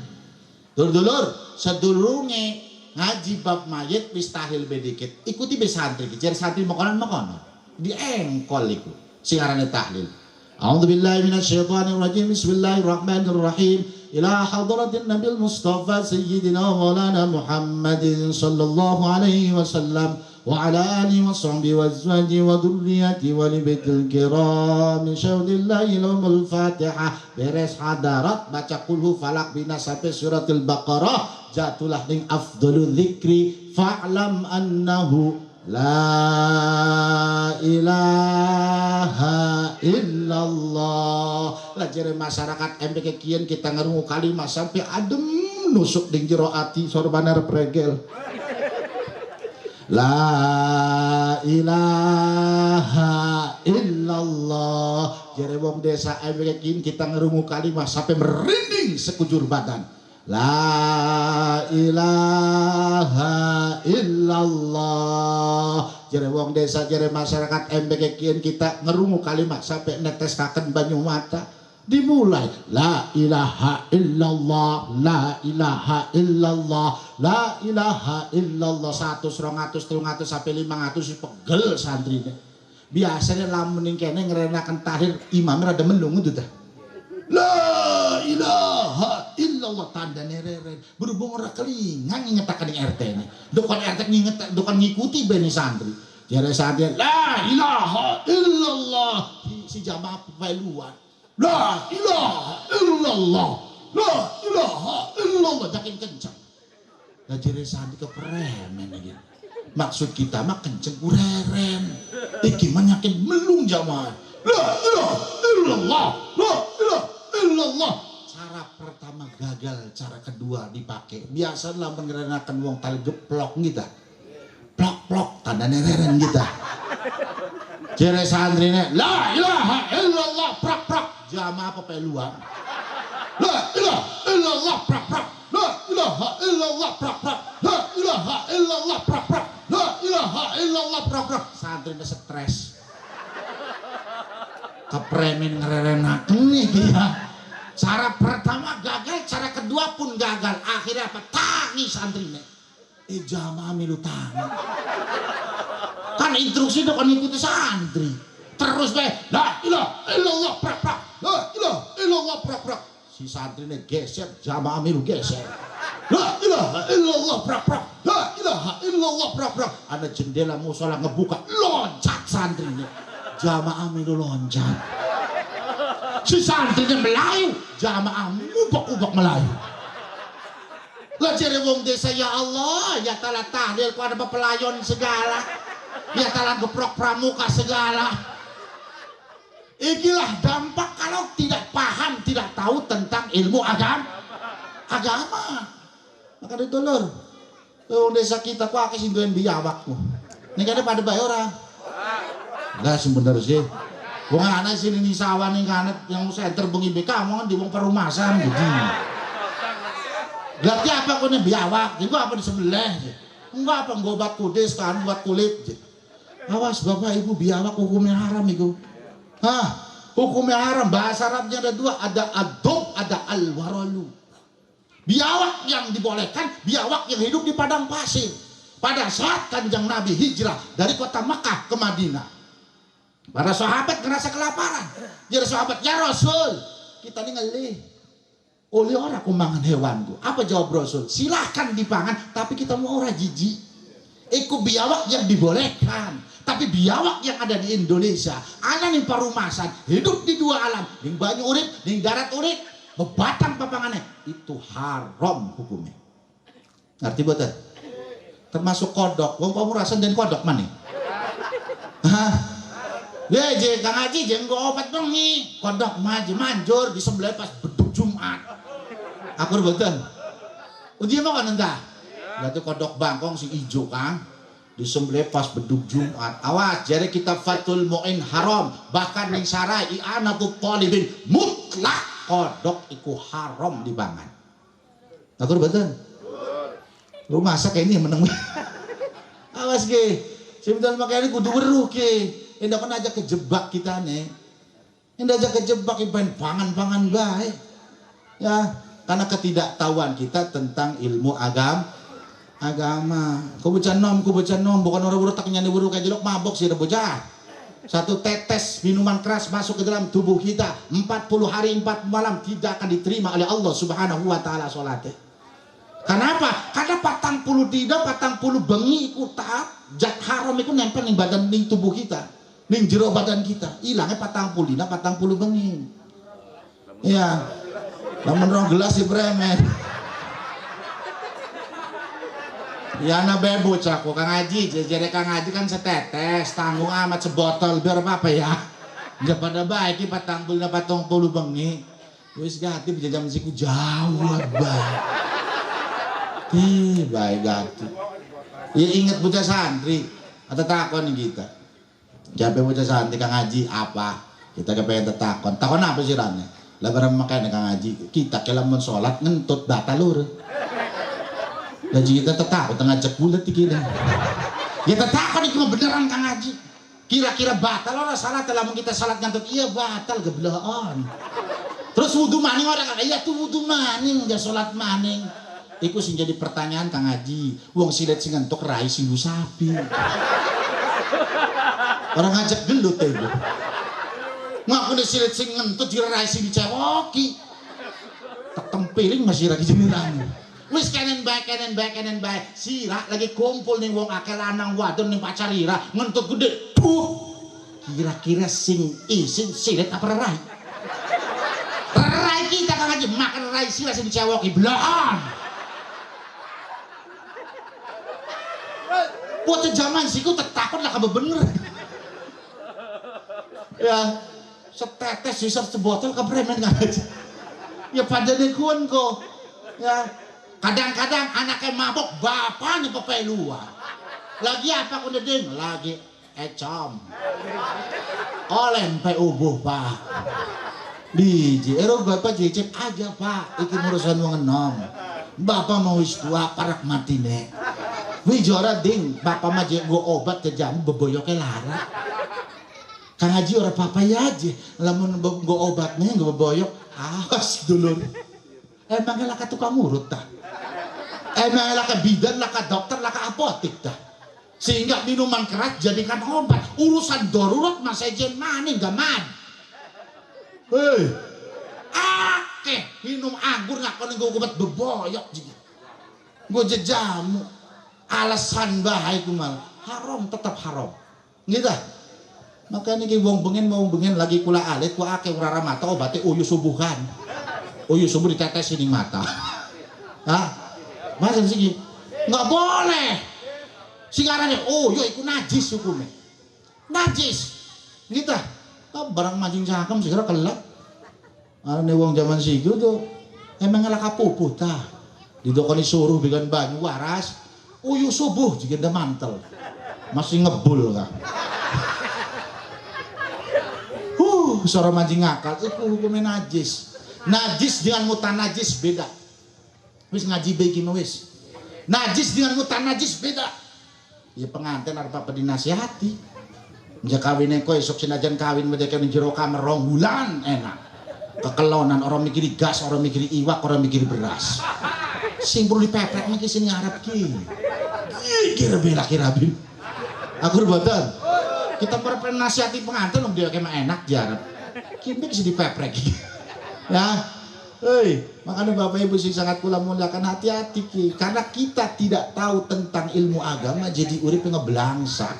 Dulur-dulur sedurunge ngaji bab mayit wis tahlil be dikit. Ikuti be santri ki jare santri mokonon-mokonon. Diengkol iku sing arane tahlil. A'udzubillahi minasyaitonir rajim. Bismillahirrahmanirrahim. Ila hadratin Nabil Mustafa Sayyidina Maulana Muhammadin sallallahu alaihi wasallam wa ala alihi wa sahbihi wa azwajihi wa dhurriyyatihi wa li baitil kiram syaudillahi lahumul Fatihah. Beres hadarat baca kulhu falak bina sampai suratul Baqarah, jatulah ning afdhalul dzikri fa'lam annahu la ilaha illallah. Lah jere masyarakat MPK kian kita ngerungu kalimat sampai adem nusuk ding jero ati sorbanar pregel. La ilaha illallah. Jere wong desa MPK kian kita ngerungu kalimat sampai merinding sekujur badan. La ilaha illallah. Jere wong desa, jere masyarakat MBG kian kita ngerungu kalimat sampai neteskaken banyu mata. Dimulai la ilaha illallah, la ilaha illallah, la ilaha illallah. 100, 200, 300 sampai 500 pegel santrine. Biasanya lamun ning kene ngrenaken tahlil imamnya rada melung itu dah. La ilaha illallah tandane reren. Berhubung ora kelingan ngingetaken ning RT ne. Dokon RT nginget dokon ngikuti beni santri. Jare santri la ilaha illallah si jamaah peluan. La ilaha illallah. La ilaha illallah yakin kenceng. Lah jare santri kepremen iki. Maksud kita mah kenceng kureren. Iki mah yakin melung jamaah. La ilaha illallah. La ilaha illallah. Cara pertama gagal, cara kedua dipakai. Biasalah mengerenakan wong tali geplok gitu. Plok-plok tandane reren gitu. Jere santrine la ilaha illallah prak-prak jamaah pepeluan. La ilaha illallah prak-prak. La ilaha illallah prak-prak. La ilaha illallah prak-prak. La ilaha illallah prak-prak. Santrine stres. Kepremen ngererenaken iki ya. Cara pertama gagal, cara kedua pun gagal. Akhirnya apa? Tangi santrine. Jamaah milu tangi. Kan instruksi dong kan ngikuti santri. Terus bae la ilaha illallah prak prak. La ilaha illallah prak prak. Si santrine geser, jamaah milu geser. La ilaha illallah prak prak. La ilaha illallah prak prak. Ada jendela musola ngebuka, loncat santrine. Jamaah milu loncat. Si santrinya Melayu, jamaah mubak-ubak Melayu. Lah jere wong desa ya Allah, ya ta'ala tahlil ku ada pelayon segala. Ya ta'ala geprok pramuka segala. Ikilah dampak kalau tidak paham, tidak tahu tentang ilmu agama. Maka itu lur. Wong desa kita ku akeh sing duweni biawak ku. Ning kene pada bae ora? Lah sing bener sih. Wong ana sing ning sawah ning kanet yang senter bengi BK wong di wong perumahan gitu. Lah apa kene biawak? Iku apa disembelih? Enggak apa nggo obat kudis kan buat kulit. Awas Bapak Ibu biawak hukumnya haram iku. Hah, hukumnya haram. Bahasa Arabnya ada dua, ada adob, ada alwaralu. Biawak yang dibolehkan, biawak yang hidup di padang pasir. Pada saat Kanjeng Nabi hijrah dari kota Mekah ke Madinah, para sahabat ngerasa kelaparan. Jadi sahabat, ya Rasul, kita ini ngelih. Oleh orang kumangan hewanku. Apa jawab Rasul? Silahkan dipangan, tapi kita mau ora jijik. Iku biawak yang dibolehkan. Tapi biawak yang ada di Indonesia, ana ning parumasan, hidup di dua alam, ning banyu urip, ning darat urip, bebatang papangane, itu haram hukumnya. Ngerti boten? Termasuk kodok. Wong pamurasan den kodok maneh. Hah? Ya je Kang Haji je nggo obat bengi, kodok maju manjur disembelih pas beduk Jumat. Akur boten? Uji mau kan entah. Berarti kodok bangkong sing ijo Kang disembelih pas beduk Jumat. Awas jare kitab Fathul Mu'in haram, bahkan ning sarai i'anatut talibin mutlak kodok iku haram dipangan. Akur boten? Lu masak kayak ini meneng. Awas ge. Sebetulnya makanya kudu weruh ge. Indah kan aja kejebak kita nih. Indah aja kejebak pengen pangan-pangan baik. Ya, karena ketidaktahuan kita tentang ilmu agama. Ku bocah nom, bukan orang weruh tak nyani weruh kayak jelok mabok sih bocah. Satu tetes minuman keras masuk ke dalam tubuh kita, 40 hari 4 malam tidak akan diterima oleh Allah Subhanahu wa taala salatnya. Kenapa? Karena 40 dina, 40 bengi iku taat zat haram iku nempel ning badan ning tubuh kita. Ning jero badan kita, ilangnya 40 dina, 40 bengi. Iya. Lamun rong gelas dipremen. Ya ana bae bocah kok Kang Haji, jejere Kang Haji kan setetes, tanggung amat sebotol biar apa ya. Ya pada bae iki 40 dina 40 bengi. Wis gati jam siku jauh bae. Ih, bae gati. Ya inget bocah santri atau takon kita. Jape bocah santri Kang Haji apa? Kita kepengen tetakon. Takon apa sih rane? Lah barang makane Kang Haji, kita kelamun salat ngentut batal lur. Lah kita tetakon tengah ngajak bulet iki. Ya tetakon iki beneran Kang Haji. Kira-kira batal ora salat lamun kita salat ngentut? Iya batal gebloon. Terus wudu maning ora? Iya tuh wudu maning, enggak salat maning. Iku sing jadi pertanyaan Kang Haji. Wong silet sing ngentuk rai sing sapi. Orang ngajak gelut ya ibu. Ngakune silit sing ngentut direrai sing dicewoki. Tetempiling masih lagi jenengan. Wis kenen bae kenen bae kenen bae. Sira lagi kumpul ning wong akeh lanang wadon ning pacar ira ngentut gede. Puh. Kira-kira sing isin silit apa rerai? Rerai kita Kang Haji makan rerai sira sing dicewoki bloon. Bocah zaman siku takut lah kabe bener. Ya, setetes sisar sebotol kepremen Kang Haji. Ya padane kuon kok. Ya, kadang-kadang anaknya mabok, bapaknya pepeluan. Lagi apa kudu ding? Lagi ecom. Oleh pe ubuh, Pak. Biji, ero bapak cicip aja, Pak. Iki urusan wong enom. Bapak mau wis tua parak matine. Wijora ding, bapak mah jek nggo obat ke jamu beboyoke lara. Kang Haji ora apa-apa ya aja. Lamun nggo obatnya nggo beboyok, awas dulur. Emangnya laka tukang urut ta? Emangnya laka bidan, laka dokter, laka apotik ta? Sehingga minuman keras jadikan obat. Urusan darurat mas ejen maning gak man. Hei, akeh minum anggur ngakoni nggo obat beboyok juga. Nggo jejamu. Alasan bahaya ku mal haram tetap haram. Gitu. Makanya ki wong bengen mau bengen lagi kula alit ku akeh ora mata obate uyu subuhan. Uyu subuh ditetesi ning mata. Hah? Masa sih nggak boleh. Sing arane oh yo iku najis hukume. Najis. Gitu. Barang mancing cangkem segera kelak. Arane wong zaman siku tuh emang ngelak kapupuh ta. Didokoni suruh bikin banyu waras. Uyu subuh jika ndak mantel. Masih ngebul kah. Suara mancing akal iku hukumnya najis. Najis dengan mutanajis beda. Wis ngaji bae iki wis. Najis dengan mutanajis beda. Ya pengantin arep apa dinasihati. Ya kawine kok esuk senajan kawin medeke ning jero kamar 2 bulan enak. Kekelonan orang mikiri gas, orang mikiri iwak, orang mikiri beras. Sing perlu dipepet miki sing ngarep ki. Iki rebe laki rabi. Aku mboten. Kita perlu nasihati pengantin wong dheweke mah enak diarep. Ki mesti dipeprek iki. Ya. Hei, makanya Bapak Ibu sing sangat kula muliakan hati-hati ki, karena kita tidak tahu tentang ilmu agama jadi uripe ngeblangsak.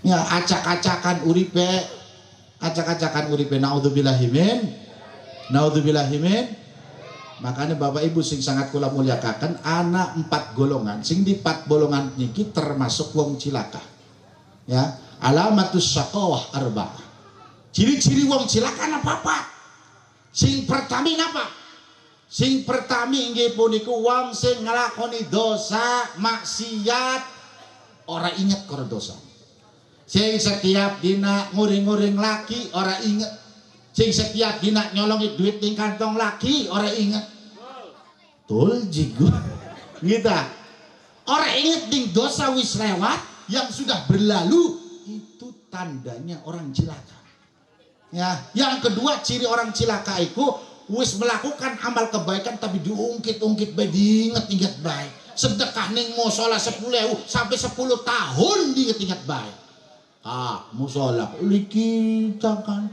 Ya, acak-acakan uripe, acak-acakan uripe naudzubillahi min. Makanya Bapak Ibu sing sangat kula muliakan anak 4 golongan, sing di 4 golongan niki termasuk wong cilaka. Ya, alamatus syaqawah arba'ah. Ciri-ciri wong cilaka ana papat. Sing pertami napa? Sing pertami inggih puniku wong sing nglakoni dosa, maksiat ora inget karo dosa. Sing setiap dina nguring-nguring laki ora inget. Sing setiap dina nyolongi duit ning kantong laki ora inget. Tul jigo. Gitu. Ora inget ning dosa wis lewat yang sudah berlalu, itu tandanya orang cilaka. Ya, yang kedua ciri orang cilaka itu wis melakukan amal kebaikan tapi diungkit-ungkit bae, diinget-inget bae. Sedekah ning musala 10.000 sampai 10 tahun diinget-inget bae. Ah, musala li kita kan.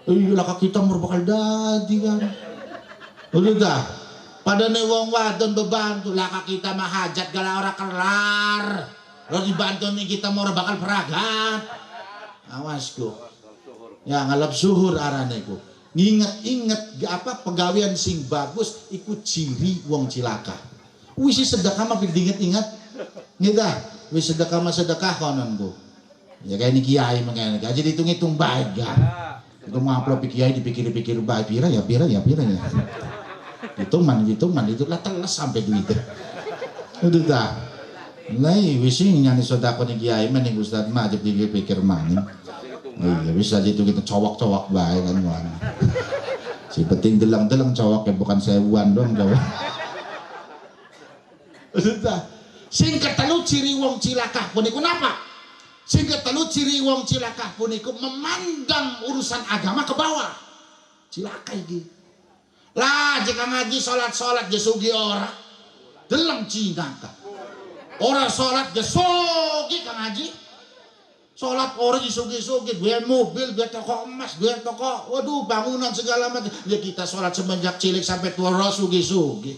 Iya lah kita merupakan dadi kan. Udah. Padane wong wadon bebantu lah kita mah hajat gala ora kelar. Lo dibantu nih kita mau bakal peragat. Awas ku. Ya ngalap suhur arane iku. Nginget-inget apa pegawean sing bagus iku ciri wong cilaka. Wis sedekah mah diinget-inget. Nggih ta? Wis sedekah mah sedekah konon ku. Ya kayak ini kiai mengene. Aja dihitung-hitung baik kan. Itu amplop kiai dipikir-pikir baik pira ya pira ya pira ya. Hitungan hitungan itu lah teles sampai duit. Udah ta. Lah wis nyani sedekah ning kiai mending ustaz mah aja dipikir maning. Iya bisa aja itu kita cowok-cowok baik kan wan. Si penting deleng-deleng cowok ya bukan sewuan dong cowok. Udah. Sing ketelu ciri wong cilaka puniku napa? Sing ketelu ciri wong cilaka puniku memandang urusan agama ke bawah. Cilaka iki. Lah jika ngaji salat-salat je sugi ora. Deleng cilaka. Ora salat je sugi kang ngaji. Salat ora disugi-sugi, duwe mobil, duwe toko emas, duwe toko, waduh bangunan segala macam. Ya kita salat semenjak cilik sampai tua ora sugi-sugi.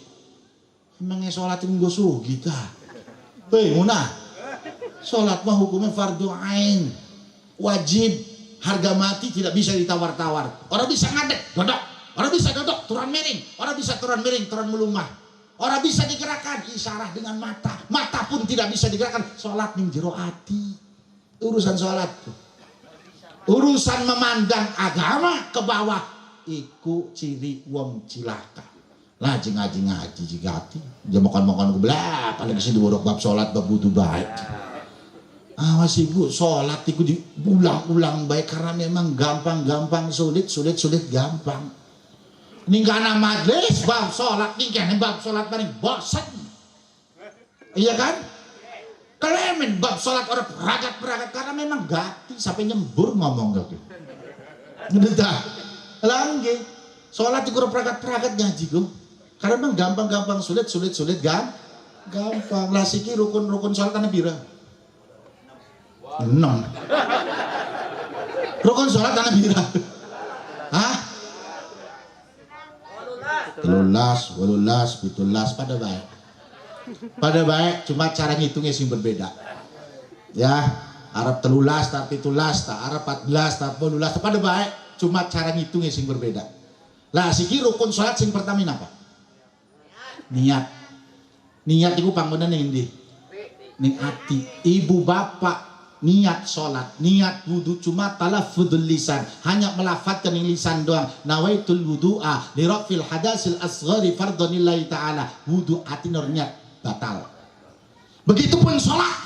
Emangnya salat itu nggo sugi ta? Hei, munah. Salat mah hukumnya fardu ain. Wajib, harga mati tidak bisa ditawar-tawar. Orang bisa ngadeg, dodok. Orang bisa dodok, turun miring. Orang bisa turun miring, turun melumah. Orang bisa digerakkan, isyarat dengan mata. Mata pun tidak bisa digerakkan. Salat ning jero ati. Urusan sholat, urusan memandang agama ke bawah, iku ciri wong cilaka. Lah ngaji ngaji jigati, dia makan-makan kebelah, apalagi sih diborok bab sholat bab wudu baik. Awas ibu, sholat iku diulang-ulang baik karena memang gampang-gampang sulit, sulit-sulit gampang. Ning kana majelis bab sholat, ning kene bab sholat paling bosen. Iya kan? Kelemen bab sholat orang peragat-peragat karena memang gati sampai nyembur ngomong gitu. Ngedah. Langge. Sholat iku peragat-peragat ngaji ku. Karena memang gampang-gampang sulit, sulit-sulit gampang. Lah siki rukun-rukun sholat ana pira? 6. Rukun sholat ana pira? Hah? 13, 18, 17 pada baik. Pada baik, cuma cara ngitungnya sih berbeda. Ya, Arab 13, tak 17, tak Arab 14, tak 18, pada baik, cuma cara ngitungnya sing berbeda. Lah siki rukun sholat sing pertama apa? Niat. Niat iku panggonan ning ndi? Ning ati. Ibu bapak niat sholat, niat wudu cuma talaffuzul lisan, hanya melafatkan ning lisan doang. Nawaitul wudu'a li rafil hadasil asghari fardhan lillahi ta'ala. Wudu ati nur niat batal. Begitupun sholat,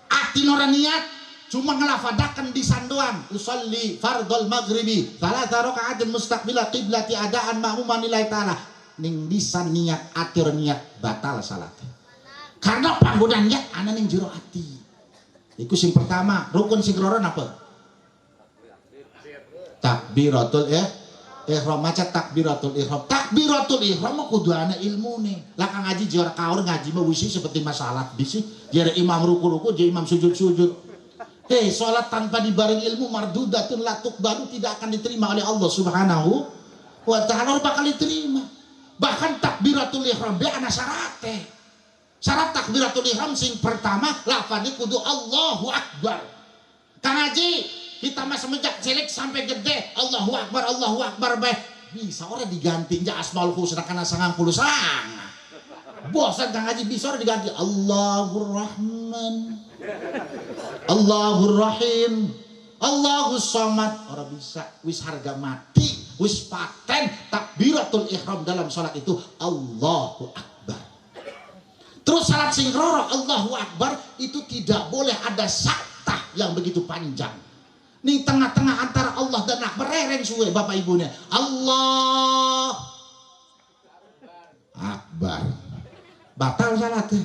ati nora niat, cuma ngelafadakan lisan doang. Usolli fardhol maghribi thalatha raka'atin mustaqbila qiblati adaan ma'muman lillahi ta'ala. Ning lisan niat, ati ora niat batal salat. Karena panggonan niat ana ning jero ati. Iku sing pertama, rukun sing loro napa? Takbiratul ihram, maca takbiratul ihram. Takbiratul ihram mah kudu ana ilmune. Lah kang ngaji jare kaur ngaji mah wisi seperti masalah bisi, jare imam ruku-ruku, jare imam sujud-sujud. Hei, salat tanpa dibareng ilmu mardudatun la tuqbalu, tidak akan diterima oleh Allah Subhanahu wa ta'ala, bakal diterima. Bahkan takbiratul ihram be ana syarate. Syarat takbiratul ihram sing pertama lafadznya kudu Allahu Akbar. Kang Haji, kita mah semenjak cilik sampai gede Allahu Akbar, Allahu Akbar bae. Bisa ora diganti ja Asmaul Husna kana 99. Bosan Kang Haji, bisa ora diganti Allahur Rahman, Allahur Rahim, Allahus Samad. Ora bisa, wis harga mati, wis paten takbiratul ihram dalam salat itu Allahu Akbar. Terus salat sing loro Allahu Akbar itu tidak boleh ada saktah yang begitu panjang. Ning tengah-tengah antara Allah dan Akbar rereng suwe bapak ibunya. Allah Akbar. Batal salatnya.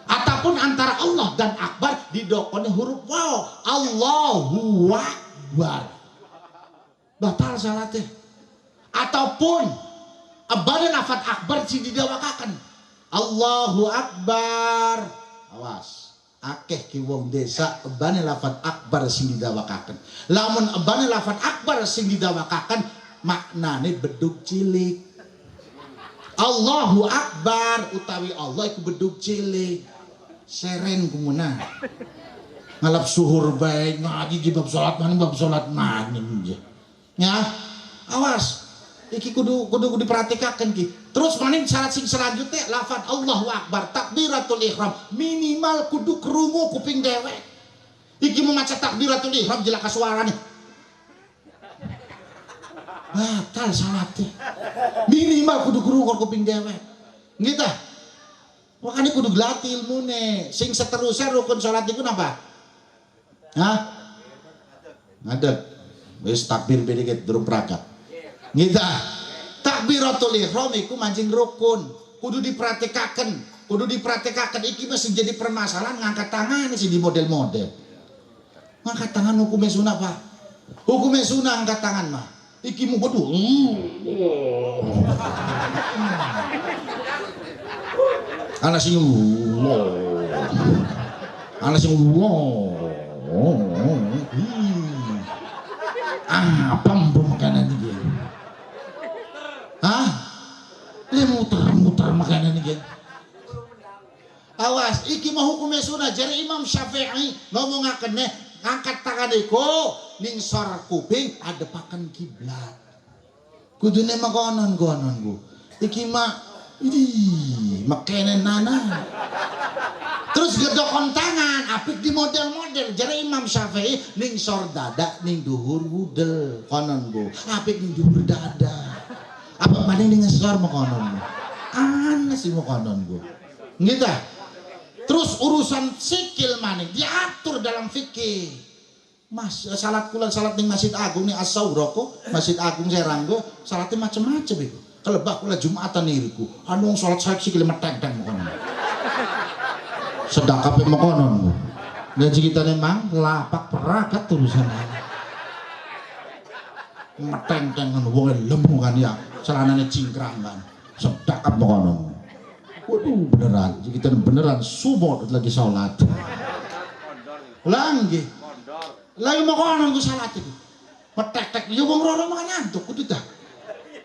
Ataupun antara Allah dan Akbar didokone huruf waw. Allahu Akbar. Batal salatnya. Ataupun abane lafaz akbar sing didawakaken. Allahu Akbar. Awas, akeh ki wong desa ebane lafaz akbar sing didawakaken. Lamun ebane lafaz akbar sing didawakaken maknane bedug cilik. Allahu Akbar utawi Allah iku bedug cilik. Seren kumuna. Ngalap suhur bae ngaji di bab salat maning bab salat maning. Ya, awas. Iki kudu kudu diperhatikaken ki. Terus maning syarat sing selanjutnya lafaz Allahu Akbar takbiratul ihram minimal kudu krungu kuping dewek. Iki mau maca takbiratul ihram jelaka suarane. Batal salate. Minimal kudu krungu kuping dewek. Nggih tah? Makane kudu glati ilmune. Sing seterusnya rukun salat iku napa? Hah? Ngadeg. Wis takbir bedeket durung pragat. Nggih tah? Takbiratul ihram iku mancing rukun, kudu dipraktikaken, kudu dipraktikaken. Iki mesti jadi permasalahan ngangkat tangan sih di model-model. Ngangkat tangan hukumnya sunah, Pak. Hukumnya sunah angkat tangan mah. Iki mu kudu. Ana sing ana sing. Apa mbu makanan iki? Hah? Li muter-muter makanan iki. Awas, iki mah hukumnya sunah. Jare Imam Syafi'i ngomongakene ngangkat tangan iku ning sor kuping adepaken kiblat. Kudune makonon-konon ku. Iki mah ih, makene nana. Terus gedokon tangan apik di model-model. Jare Imam Syafi'i ning sor dada ning dhuwur wudel konon ku. Apik ning dhuwur dada. Apa maning ning ngesor makonon. Aneh sih makonon ku. Nggih ta? Terus urusan sikil maning diatur dalam fikih. Mas, salat kula salat ning Masjid Agung ning As-Saura ku, Masjid Agung Serang ku, salate macem-macem iku. Kelebah kula Jumatan niku. Anu wong salat saiki sikile meteng-teng kono. Sedakape mekono. Dan kita memang lapak peragat urusan. Meteng-teng ngono wong lemu kan ya, celanane cingkrang kan. Sedakap mekono. Waduh beneran, kita beneran sumot lagi sholat. Lagi, lagi mau konon ku salat itu. Petek-tek, ya wong roro makan ngantuk, kudu dah.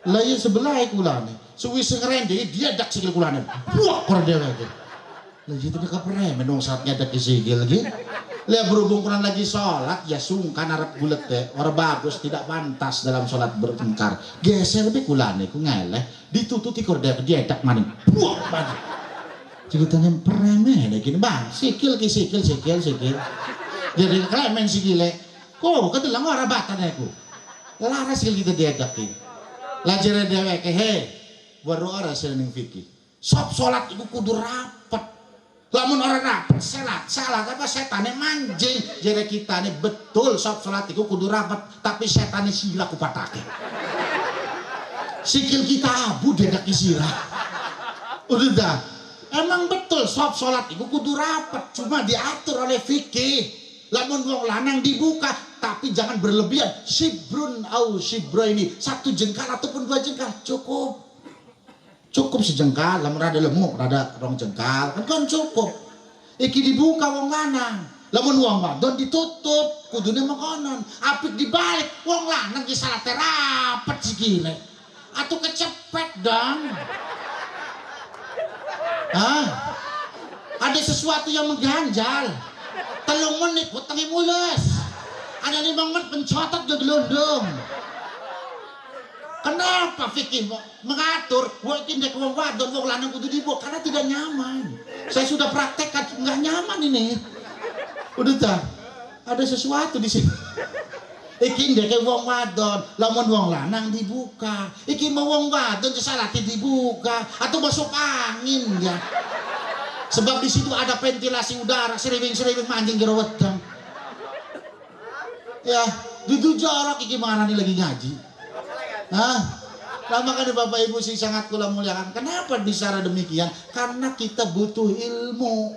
Lah ya sebelah kulane, suwi ngerende dia dak sikil kulane. Buak kor dia lagi. Lah itu kepremen dong saat nyadak sikil lagi. Lah berhubung kurang lagi sholat ya sungkan arep bulet deh, ora bagus tidak pantas dalam sholat bertengkar. Geser be kulane ku ngeleh ditututi kor dia dia dak maning. Buak maning. Ceritanya premen gini bang, sikil ki sikil sikil sikil. Jadi klemen sikile. Kok kedelang ora batane ku. Laras sikil kita diadak ki. Lah jere dheweke he, weru ora sing fikih. Sop salat iku kudu rapet. Lamun ora rapet salat, salah apa setane manjing. Jere kitane betul sop salat iku kudu rapet, tapi setane sila kupatake. Sikil kita abu dedaki sirah. Udah dah. Emang betul sop salat iku kudu rapet, cuma diatur oleh fikih. Lamun wong lanang dibuka, tapi jangan berlebihan. Sibrun au sibro ini satu jengkal ataupun dua jengkal cukup. Cukup sejengkal, lamun rada lemu, rada rong jengkal, kan cukup. Iki dibuka wong lanang, lamun wong wadon ditutup, kudune mengkonon. Apik dibalik, wong lanang ki salate rapet sikile. Atau kecepet dong. Hah? Ada sesuatu yang mengganjal. 3 menit wetenge mules. Ada 5 menit pencotot geglundung. Kenapa fikih mengatur wong iki ndek wong wadon wong lanang kudu dibuka karena tidak nyaman. Saya sudah praktekkan nggak nyaman ini. Udah dah. Ada sesuatu di sini. Iki ndek wong wadon, lamun wong lanang dibuka. Iki mau wong wadon salate dibuka atau masuk angin ya. Sebab di situ ada ventilasi udara, seriwing-seriwing manjing jero weteng. Ya, dudu jorok iki manani lagi ngaji. Hah? Lama kan Bapak Ibu sing sangat kula muliakan. Kenapa bicara demikian? Karena kita butuh ilmu.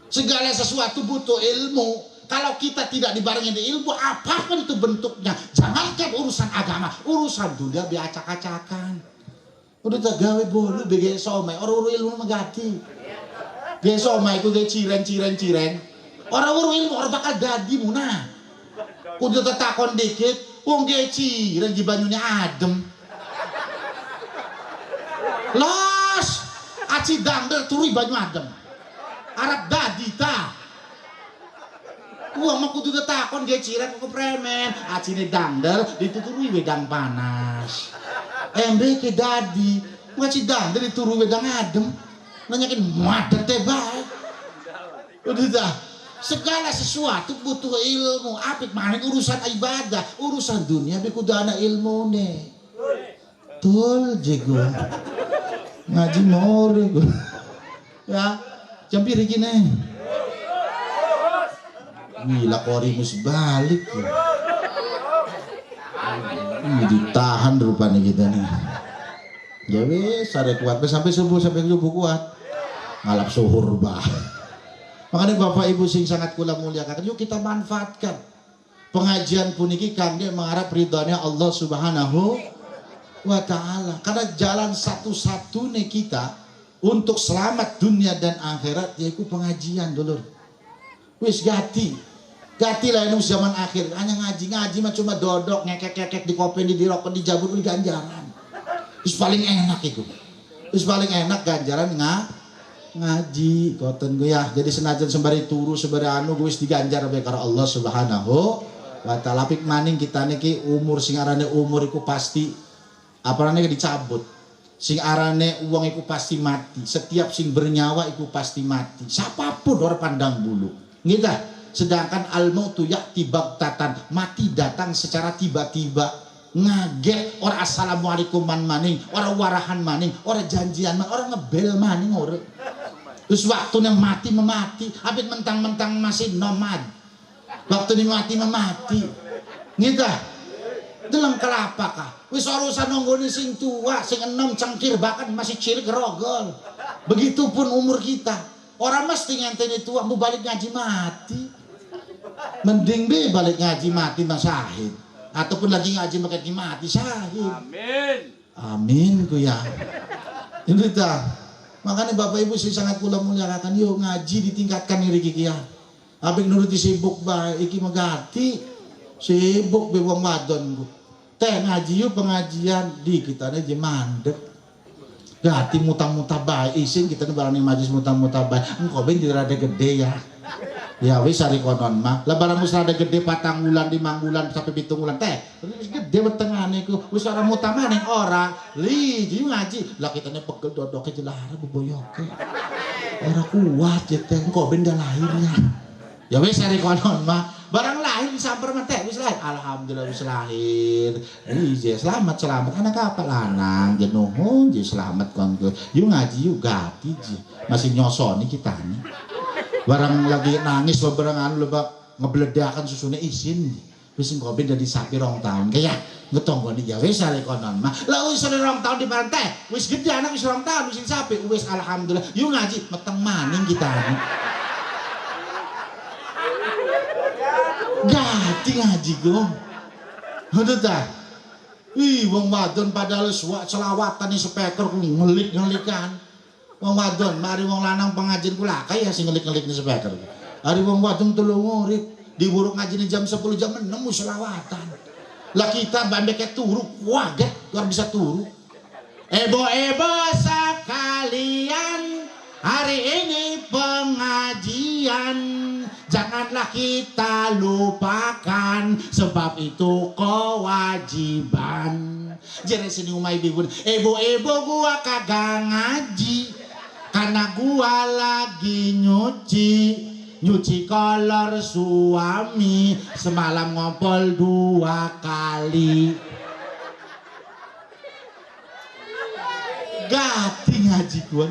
Segala sesuatu butuh ilmu. Kalau kita tidak dibarengi di ilmu, apapun itu bentuknya, jangankan urusan agama, urusan dunia diacak-acakan. Udah tak gawe bolu bege somai, ora uru ilmu megati. Ge somai ku ge cireng-cireng-cireng. Ora uru ilmu ora bakal dadi munah. Kudu tetakon dikit, wong ge cireng di banyune adem. Los, aci dandel turu banyu adem. Arab dadi ta. Wong mah kudu tetakon ge cireng kok premen, acine dandel dituturi wedang panas. Embe ke dadi, ngaci dandel dituru wedang adem. Nanyakin madet teh bae. Udah dah. Segala sesuatu butuh ilmu. Apik maning urusan ibadah, urusan dunia be kudu ana ilmune. Tul jego. Ngaji more go. Ya, jam pira iki ne? Gila kori mus balik ya. Ini ditahan rupanya kita nih. Ya wis, sare kuat sampai subuh kuat. Ngalap suhur bah. Makanya Bapak Ibu sing sangat kula muliakan, yuk kita manfaatkan pengajian puniki kangge mengharap ridhonya Allah Subhanahu wa taala. Karena jalan satu-satunya kita untuk selamat dunia dan akhirat yaitu pengajian dulur. Wis gati. Gati lah ini zaman akhir, hanya ngaji-ngaji mah cuma dodok, ngekek-ngekek di kopi, di rokok, di jabur, di ganjaran. Terus paling enak itu. Terus paling enak ganjaran ngaji, koten gue ya. Jadi senajan sembari turu, sembari anu gue wis diganjar bae karo Allah Subhanahu wa taala. Pik maning kita niki umur sing arane umur iku pasti aparane dicabut. Sing arane uang iku pasti mati. Setiap sing bernyawa iku pasti mati. Siapapun orang pandang bulu. Nggih ta? Sedangkan al-mautu ya'ti baghtatan, mati datang secara tiba-tiba, ngaget, ora assalamualaikum man maning, ora warahan maning, ora janjian maning, ora ngebel maning ora. Terus waktunya mati memati, abit mentang-mentang masih nomad. Waktu ini mati memati. Nggih ta? Deleng kelapa kah? Wis urusan nonggone sing tua, sing enom cengkir bahkan masih cilik rogol. Begitupun umur kita. Orang mesti ngenteni tua mau balik ngaji mati. Mending be balik ngaji mati mas syahid. Ataupun lagi ngaji makin mati syahid. Amin. Amin ku ya. Ini ta. Makanya Bapak Ibu sih sangat kula muliakan, yuk ngaji ditingkatkan iri iki ya. Apik nuruti sibuk bae iki megati. Sibuk be wong wadon ku. Teh ngaji yuk pengajian di kitane je mandek. Gati mutang-mutang bae isin kitane barang ning majlis mutang-mutang bae. Engko ben rada gede ya. Ya wis ari konon mah. Lah barang wis rada gede 4 wulan, 5 wulan sampai 7 wulan teh. Wis gede wetengane iku. Wis ora mutang maning ora. Li ji ngaji. Lah kitane pegel dodoke jelara beboyoke. Ora kuat ya teh engko ben dah lahirnya. Ya wis ari konon mah. Barang lahir disamper mah teh wis lahir. Alhamdulillah wis lahir. Iya selamat selamat anak apa lanang je nuhun je selamat kon ku. Yuk ngaji yuk gati je. Masih nyosoni kita nih. Barang lagi nangis barang anu lebak ngebledakan susune isin. Wis engko ben dadi sapi 2 tahun. Kaya ngetonggone ya wis ari konon mah. Lah wis 2 tahun di teh. Wis gede anak wis 2 tahun wis sapi. Wis alhamdulillah. Yuk ngaji meteng maning kita nih. Gati ngaji gong. Udah ta. Ih wong wadon padahal selawatan nih speaker ngelik-ngelikan. Wong wadon mari wong lanang pengajian kula kaya sing ngelik-ngelik nih speaker. Ari wong wadon telung urip diburuk ngajine jam 10 jam 6 selawatan. Lah kita bambeke turu waget luar bisa turu. Ebo-ebo sekalian hari ini pengajian janganlah kita lupakan sebab itu kewajiban. Jere sini umai bibun, ibu-ibu gua kagak ngaji karena gua lagi nyuci, nyuci kolor suami semalam ngompol 2 kali. Gati ngaji gua.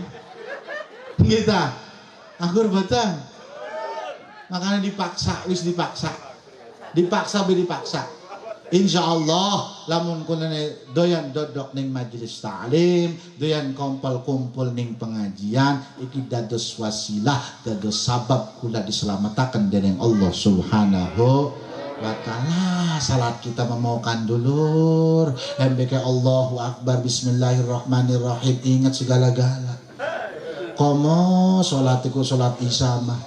Nggih ta? Akur boten? Makanya dipaksa, wis dipaksa. Dipaksa be dipaksa. Insyaallah lamun kunane doyan dodok ning majelis ta'lim, doyan kumpul-kumpul ning pengajian, iki dados wasilah, dados sabab kula diselamatkan dening Allah Subhanahu wa ta'ala. Salat kita memaukan dulur, MBK Allahu Akbar, bismillahirrahmanirrahim, ingat segala-gala. Komo salat iku salat isya mah.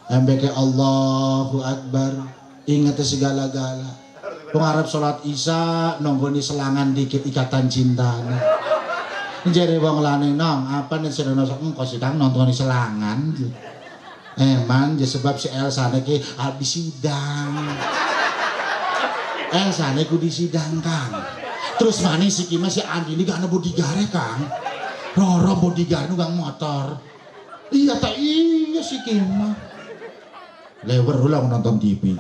MBK Allahu Akbar, ingat segala-gala. Pengarep salat isya nonggoni selangan dikit ikatan cintane. Jare wong lanang nong, apa nek sedana engko sih Kang nontoni selangan. Eman ya sebab si Elsa niki arep disidang. Elsa niku disidang Kang. Terus maning siki mah si Andi ini gak ana bodyguard Kang. Roro bodyguard nunggang motor. Iya tak iya siki mah. Lewer ulah nonton TV.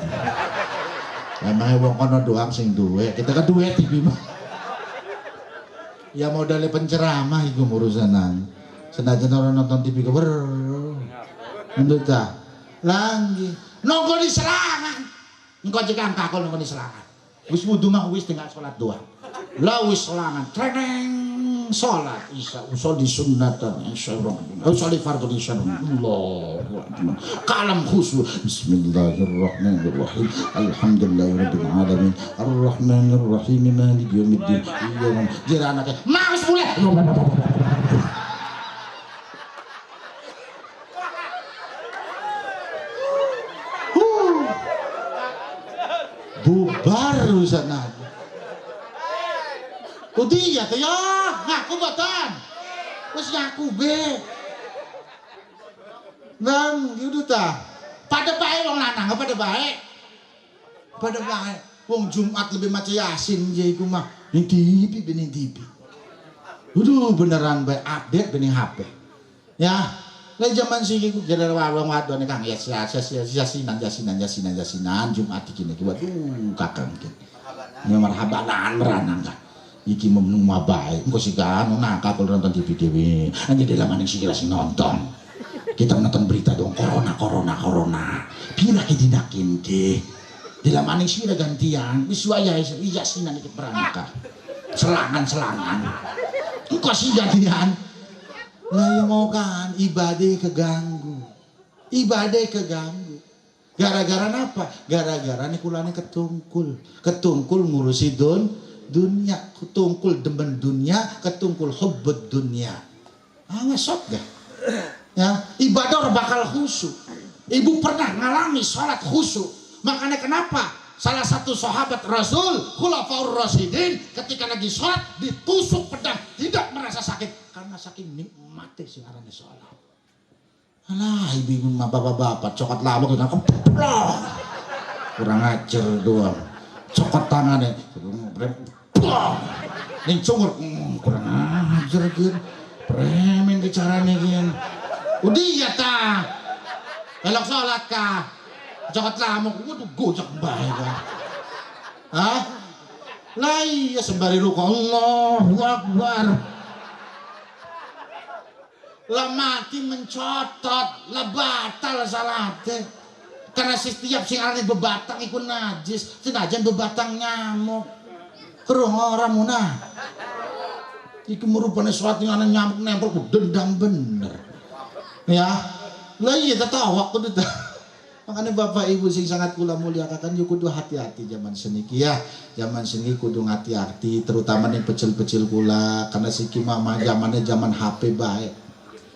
Emangnya wong kono doang sing duwe, kita kan duwe TV mah. Ya modalnya penceramah iku urusanan. Senajan orang nonton TV kewer. Mendut ta. Lagi nongko di selangan. Engko cekang kakol nongko di selangan. Wis wudu mah wis tinggal salat doang. Lah wis selangan, treneng salat isya usolli sunnatan isya usolli fardhu isya. Allahu akbar. Kalam khusyuk. Bismillahirrahmanirrahim. Alhamdulillahirabbil alamin. Arrahmanirrahim maliki yaumiddin. Iyyaka jere anake mah wis mulai. Baru sana. Udah ya tuh ya, ngaku boten. Wis ngaku be. Nang gitu ta. Pada bae wong lanang, pada bae. Pada bae. Wong Jumat lebih maca Yasin je iku mah. Ning TV bening TV. Waduh beneran bae update bening HP. Ya, lah zaman siki ku jare wong wadone Kang ya yasinan yasinan yasinan yasinan Jumat iki niki waduh kakang iki. Marhabanan meranang kan. Iki menung bae engko sing anu nakal kalau nonton TV dhewe. Anjir dalam maning sikil sing nonton. Kita nonton berita dong corona corona corona. Pira ki dinakin ke. Dalam maning sira gantian wis wayahe yasinan iki perangka. Selangan-selangan. Engko sing gantian. Lah ya mau kan ibadah keganggu. Ibadah keganggu. Gara-gara apa? Gara-gara nih kulane ketungkul. Ketungkul ngurusi dunia, ketungkul demen dunia, ketungkul hubbud dunia. Awas sok gak? Ya, ibadah bakal khusyuk. Ibu pernah ngalami sholat khusyuk. Makanya kenapa? Salah satu sahabat Rasul, Khulafaur Rasyidin, ketika lagi sholat ditusuk pedang tidak merasa sakit karena saking nikmate sing arane sholat. Alah, ibu-ibu bapak-bapak cokot lama kita keplok. Kurang ajar doang. Cokot tangannya. Plok. Ning cungur, kurang ajar kieu. Premen ke carane kieu. Udah ya ta. Elok sholat ka. Cokot lamuk, waduh gojek bae kan. Hah? Lah iya sembari ruku Allahu Akbar. Lah mati mencotot, lah batal salate. Karena setiap sing arane bebatang iku najis, senajan bebatang nyamuk. Krungu ora munah. Iku merupane salat ning ana nyamuk nempel ku dendam bener. Ya. Lah iya tetawak kudu ta. Makanya Bapak Ibu sing sangat kula muliakan yo kudu hati-hati zaman seniki ya. Zaman seniki kudu hati-hati terutama ning pecil-pecil kula karena siki mama zamannya zaman HP bae.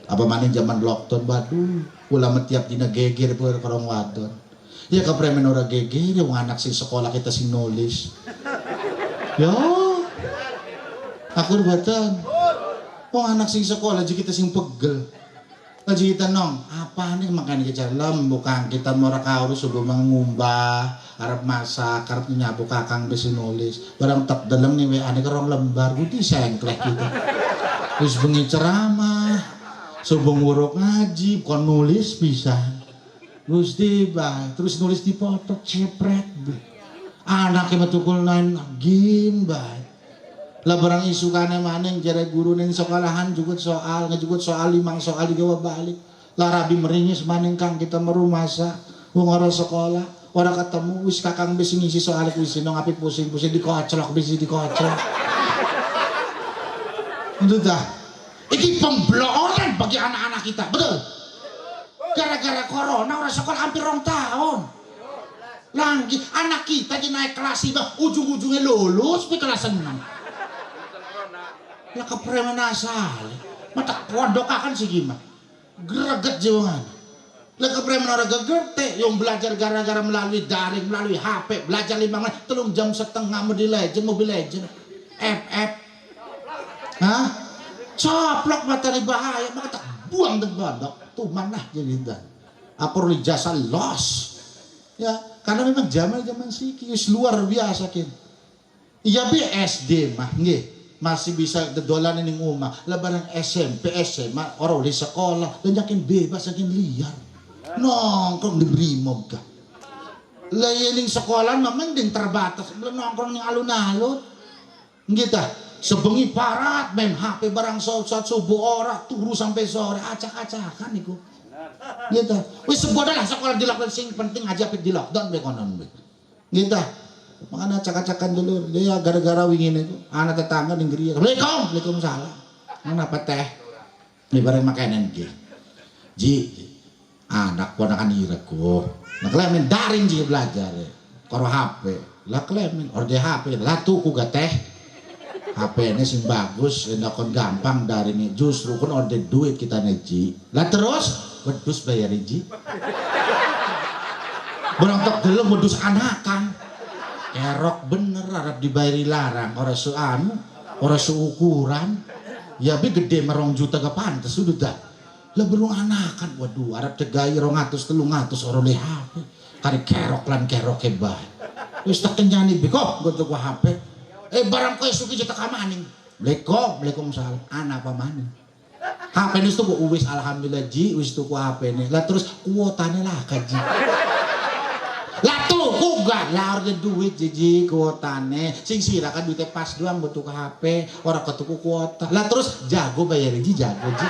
Apa maning zaman lockdown waduh kula metiap dina geger karo wadon. Ya kepremen ora geger wong anak sing sekolah kita sing nulis. Yo. Aku boten. Wong anak sing sekolah aja kita sing pegel. Aja kita nong, apa nih makan kita bukan kita ora kaurus subuh mengumbah, arep masak, arep nyabu kakang besi nulis. Barang tak deleng nih WA-ne rong lembar, kudu sengklek gitu. Wis bengi ceramah, subuh nguruk ngaji, kon nulis bisa. Gusti bae, terus nulis di foto cepret. Anake metukul nain game bae. Lah barang isukane maning jare guru ning sekolahan jukut soal, ngejukut soal 5 soal digawa balik. Lah rabi meringis maning kang kita merumasa wong ora sekolah, ora ketemu wis kakang wis ngisi soal kuwi nang api pusing-pusing dikoclok bisi dikoclok. Udah. Iki pembloran bagi anak-anak kita, betul? Gara-gara corona ora sekolah hampir 2 tahun. Lagi anak kita naik kelas 5, ujung-ujungnya lulus di kelas 6. Lah kepremen asal. Mata pondokakan sih gimana? Greget jiwangan. Lah kepremen ora gegete yang belajar gara-gara melalui daring, melalui HP, belajar 5 menit, 3,5 jam Mobile Legend, Mobile Legend, FF. Hah? Coplok materi bahaya, maka tak buang teng pondok. Tuman lah jadi entar. Apa jasa los. Ya, karena memang zaman-zaman siki wis luar biasa kin. Iya bi SD mah nggih. Masih bisa dodolan ning omah. Lah barang SMP, SMA ora oleh sekolah, dan yakin bebas yakin liar. Nongkrong di Brimob ka. Lah ning sekolah mah mending terbatas, nongkrong ning alun-alun. Nggih ta? Sebengi parat main HP barang saat subuh ora turu sampai sore acak-acakan iku. Nggih ta? Wis sebodoh lah sekolah di lockdown sing penting aja apik di lockdown be konon be. Nggih ta? Makanya acak-acakan dulu, dia gara-gara wingin itu anak tetangga ning griya. Assalamualaikum, waalaikumsalam. Kenapa teh? Ini bareng makanan nggih. Ji, anak ponakan ira ku. Nah klemen daring ji belajar. Karo HP. Lah klemen orde HP, lah tuku ga teh. HP ini sing bagus, endakon gampang daringnya. Justru kon orde duit kita nih ji. Lah terus wedhus bayar ji. Barang tak deleng wedhus anakan. Kerok bener arep dibayari larang, ora seanu, ora seukuran. Ya bi gede 2 juta gak pantes udah dah. Lah belum anakan, waduh arep cegai 200 300 ora oleh HP. Kari kerok lan kerok hebat. Wis tak kenyani bi kok nggo tuku HP. Barang kowe suki cetak maning. Waalaikum, waalaikumsalam. Ana apa maning? HP ini tuku wis alhamdulillah ji wis tuku HP ini. Lah terus kuotane lah kaji. Lah tuku gak lah harga duit jiji kuotane. Sing sira kan duitnya pas doang buat tuku HP, ora ketuku kuota. Lah terus jago bayar ji jago ji.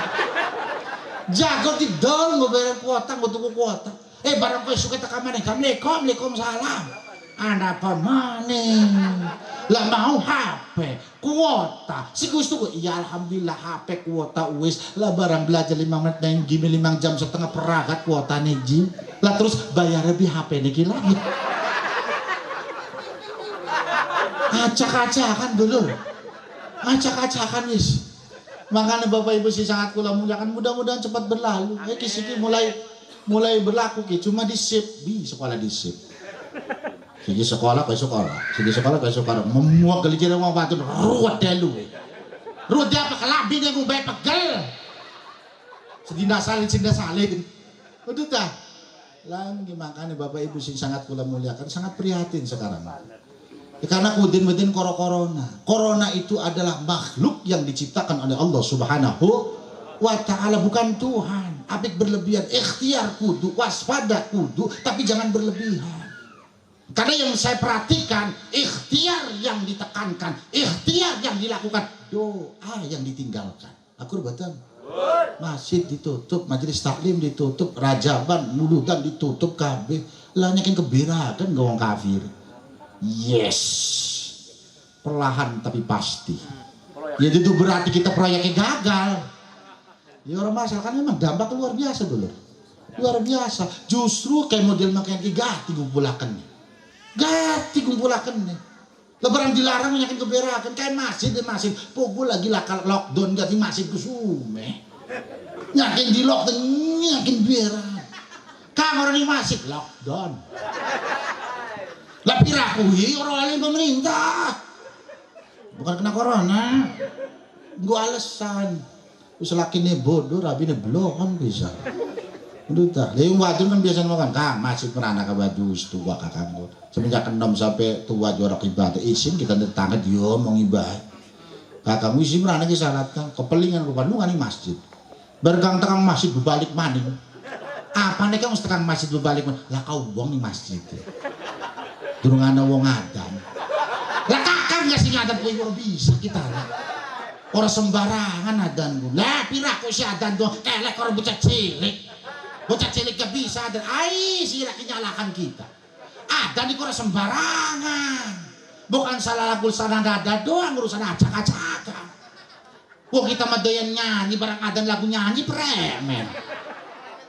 Jago didol nggo bayar kuota, nggo tuku kuota. Barang kowe suka teka maneh. Assalamualaikum, waalaikumsalam. Ana apa maning? Lah mau HP, kuota. Sing wis tuku, iya alhamdulillah HP kuota wis. Lah barang belajar 5 menit nang gimi 5 jam setengah peragat kuotane ji. Lah terus bayar bi HP niki lagi. Acak-acakan dulu. Acak-acakan wis. Makanya Bapak Ibu sih sangat kula muliakan, mudah-mudahan cepat berlalu. Iki mulai berlaku ki, cuma di sip, bi sekolah di sip. Siji sekolah kayak sekolah, siji sekolah kayak sekolah, memuak gelijir wong wadon ruwet delu. Ruwet apa kelabine ngombe pegel. Sedina salin sedina salin. Udah dah. Lah makane Bapak Ibu sing sangat kula muliakan, sangat prihatin sekarang. Ya, karena udin-udin corona. Corona itu adalah makhluk yang diciptakan oleh Allah Subhanahu wa ta'ala, bukan Tuhan. Apik berlebihan, ikhtiar kudu, waspada kudu, tapi jangan berlebihan. Karena yang saya perhatikan, ikhtiar yang ditekankan, ikhtiar yang dilakukan, doa yang ditinggalkan. Aku betul. Masjid ditutup, majelis taklim ditutup, rajaban, muludan ditutup kabeh. Lah nyakin kebirakan gak wong kafir. Yes. Perlahan tapi pasti. Ya itu berarti kita proyeknya gagal. Ya orang masalah kan memang dampak luar biasa dulu. Luar biasa. Justru kayak model makan gati ngumpulakan nih. Gati kumpulakan nih. Lebaran dilarang nyakin keberakan kayak masjid deh masjid. Pokok lagi lakal lockdown gati masjid kusume. Nyakin di lockdown nyakin berak. Kang orang di masjid lockdown. Lah pirakuhi orang lain pemerintah. Bukan kena corona. Gua alasan. Wis lakine bodoh, rabine blokon bisa. Udah tak. Lah yang wadon kan biasa makan, Kang, masjid merana ka baju wis tua kakangku. Semenjak enom sampai tua jorok ibadah isin kita tetangga diomong ibadah. Kakangku isin merana ki salat Kang, kepelingan rupa lu ning masjid. Bergang tekang masjid berbalik maning. Apa nek kang tekang masjid berbalik maning? Lah kau wong ning masjid. Durung ana wong adan. Lah kakang gak sing adan kuwi ora bisa kita lah. Ora sembarangan adan ku. Lah pira kok si adan doang kelek ora bocah cilik. Bocah cilik gak bisa adan. Ai sira nyalakan kita. Adan iku ora sembarangan. Bukan salah lagu sanada doang urusan acak-acakan. Wong kita mah doyan nyanyi barang adan lagu nyanyi premen.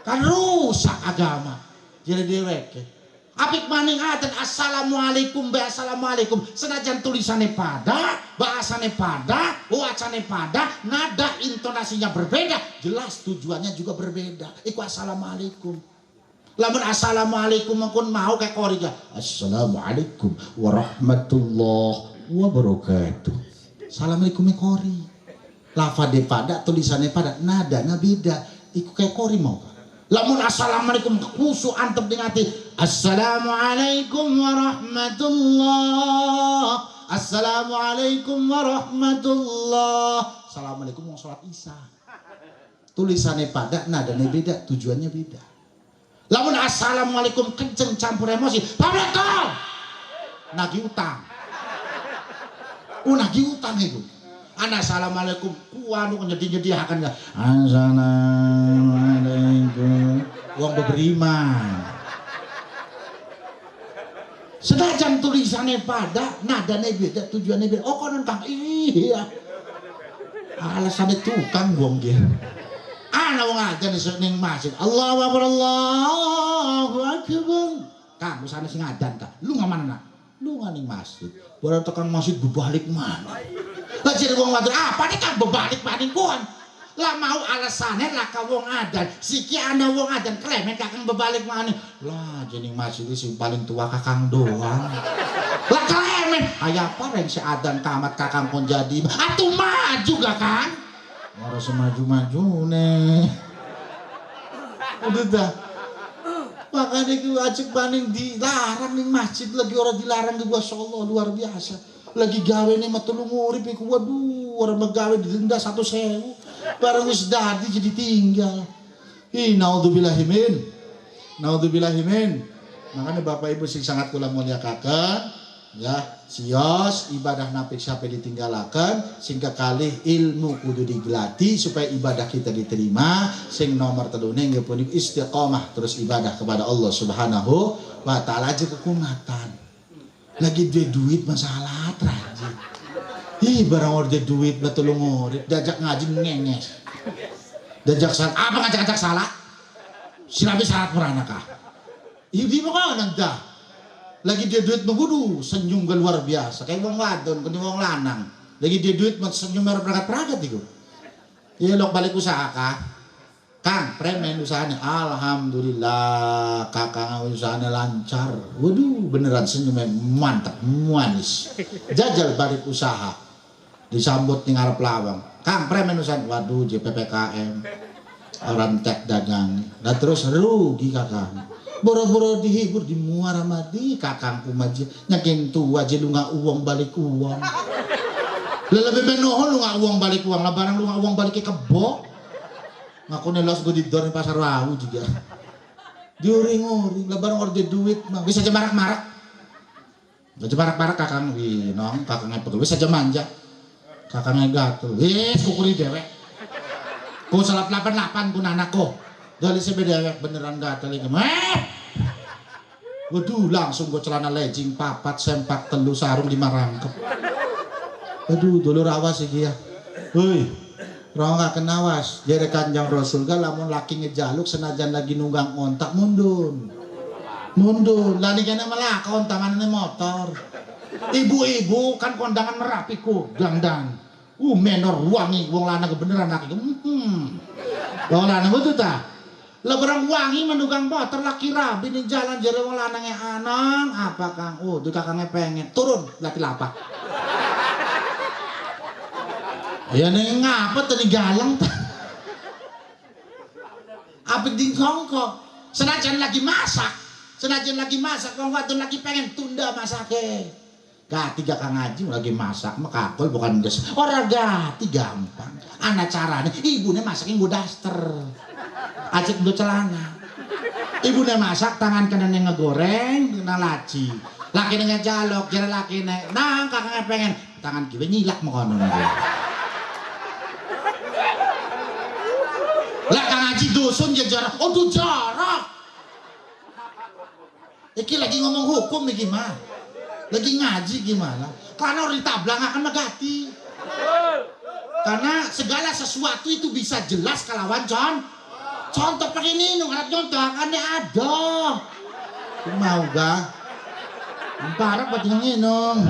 Kan rusak agama. Jadi dheweke. Apik maning adan assalamualaikum be assalamualaikum senajan tulisannya pada, bahasane pada, wacane pada, nada intonasinya berbeda, jelas tujuannya juga berbeda. Iku assalamualaikum. Lamun assalamualaikum mengkon mau kayak koriga. Assalamualaikum warahmatullahi wabarakatuh. Assalamualaikum kori. Lafade pada, tulisannya pada, nadanya beda. Iku kayak kori mau. Lamun assalamualaikum khusu antep dengan hati. Assalamualaikum warahmatullah. Assalamualaikum warahmatullah. Assalamualaikum mau sholat isya. Tulisannya pada, nadanya beda, tujuannya beda. Lamun assalamualaikum kenceng campur emosi. Assalamualaikum. Nagih utang. Nagih utang itu. Ana assalamualaikum kuanu nyedi-nyediakan assalamualaikum wong beriman. Senajan tulisannya pada, nadanya beda, tujuannya beda. Oh konon kang iya. Alasannya tukang wong ge. Ana wong aja ning masjid. Allahu akbar Allahu akbar. Kang usane sing adan ta. Lu ngamana? Lu ning masjid. Barang tekan masjid bebalik mana? Lah jadi wong wadon apa nih kang bebalik maning kuan? Lah mau alasane lah ka wong adan. Siki ana wong adan klemen kakang bebalik maneh. Lah jeneng masjid sing paling tua kakang doang. Lah klemen, aya apa reng si adan kamat kakang pun jadi. Atuh maju gak kan? Ora semaju-majune. Udah dah. Makanya ku acik paning dilarang ning masjid lagi ora dilarang di gua Allah luar biasa. Lagi gawe nih mah telung urip iku waduh ora megawe didenda 1.000. Barang wis dadi jadi tinggal. Ih naudzubillahi min. Naudzubillahi min. Makanya Bapak Ibu sing sangat kula mulyakaken ya, sios ibadah napik sampai ditinggalaken sehingga kalih ilmu kudu digelati supaya ibadah kita diterima. Sing nomor telune nggih punika istiqomah terus ibadah kepada Allah Subhanahu wa taala aja kekumatan. Lagi duwe duit masalah rajin. Ih barang ora duwe duit mah telung urip diajak ngaji ngenges. Diajak salat apa ngajak-ngajak salat? Sirabe salat murana kah? Ih di mah dah. Lagi dia duit menggudu senyum ke luar biasa kayak wong wadon kene wong lanang. Lagi dia duit senyum merah peragat-peragat iku. Iya lok balik usaha kah? Kang, premen usahanya. Alhamdulillah kakang usahanya lancar. Waduh, beneran senyumnya mantap, manis. Jajal balik usaha. Disambut ning ngarep lawang. Kang, premen usaha. Waduh, JPPKM. Orang tek dagang. Lah terus rugi kakang. Boro-boro dihibur di muara mati kakangku maji nyakin tua aja lu nggak uang balik uang. Lah lebih benoho lu nggak uang balik uang lah barang lu nggak uang balik ke kebo. Ngaku nelos gue di dor pasar Rawu juga. Diuring-uring lah barang order duit mah bisa aja marak-marak. Aja marak-marak kakang wih nong kakangnya pegel wis aja manja. Kakangnya gatel. Wis kukuri dewek. Ku salat 88 ku anakku. Dari sebedewek beneran gatel iki. Waduh langsung gue celana legging 4 sempak 3 sarung 5 rangkep. Aduh dulur awas iki ya. Hoi, rong gak kenawas. Jere Kanjeng Rasul ga lamun laki ngejaluk senajan lagi nunggang ontak mundur. Mundur. Lah niki kene malah ontak manene motor. Ibu-ibu kan kondangan Merapi ku dangdang. Menor wangi wong lanang beneran laki. Wong lanang betul ta? Lah barang wangi menunggang motor laki rabi ning jalan jere wong lanange anang apa Kang? Oh, du kakangnya pengen turun laki lapak. Ya ning ngapa tadi galang ta? Apa dingkongkong? Senajan lagi masak, wong wadon lagi pengen tunda masake. Gati gak Kang Haji lagi masak mah kakul bukan des. Ora gati gampang. Ana carane ibune masakin nggo daster. Acik nggo celana. Ibune masak tangan kanan yang ngegoreng kena laci. Lakine ngejaluk jare lakine nang kakangnya pengen tangan kiwe nyilak mengkono. Lah Kang Haji dusun ya jarak. Oh du jarak. Iki lagi ngomong hukum iki mah. Lagi ngaji gimana? Karena orang ditablang akan megati. Karena segala sesuatu itu bisa jelas kalawan contoh pakai ini nung harap contoh akan ada. Mau gak? Parah buat yang nginum.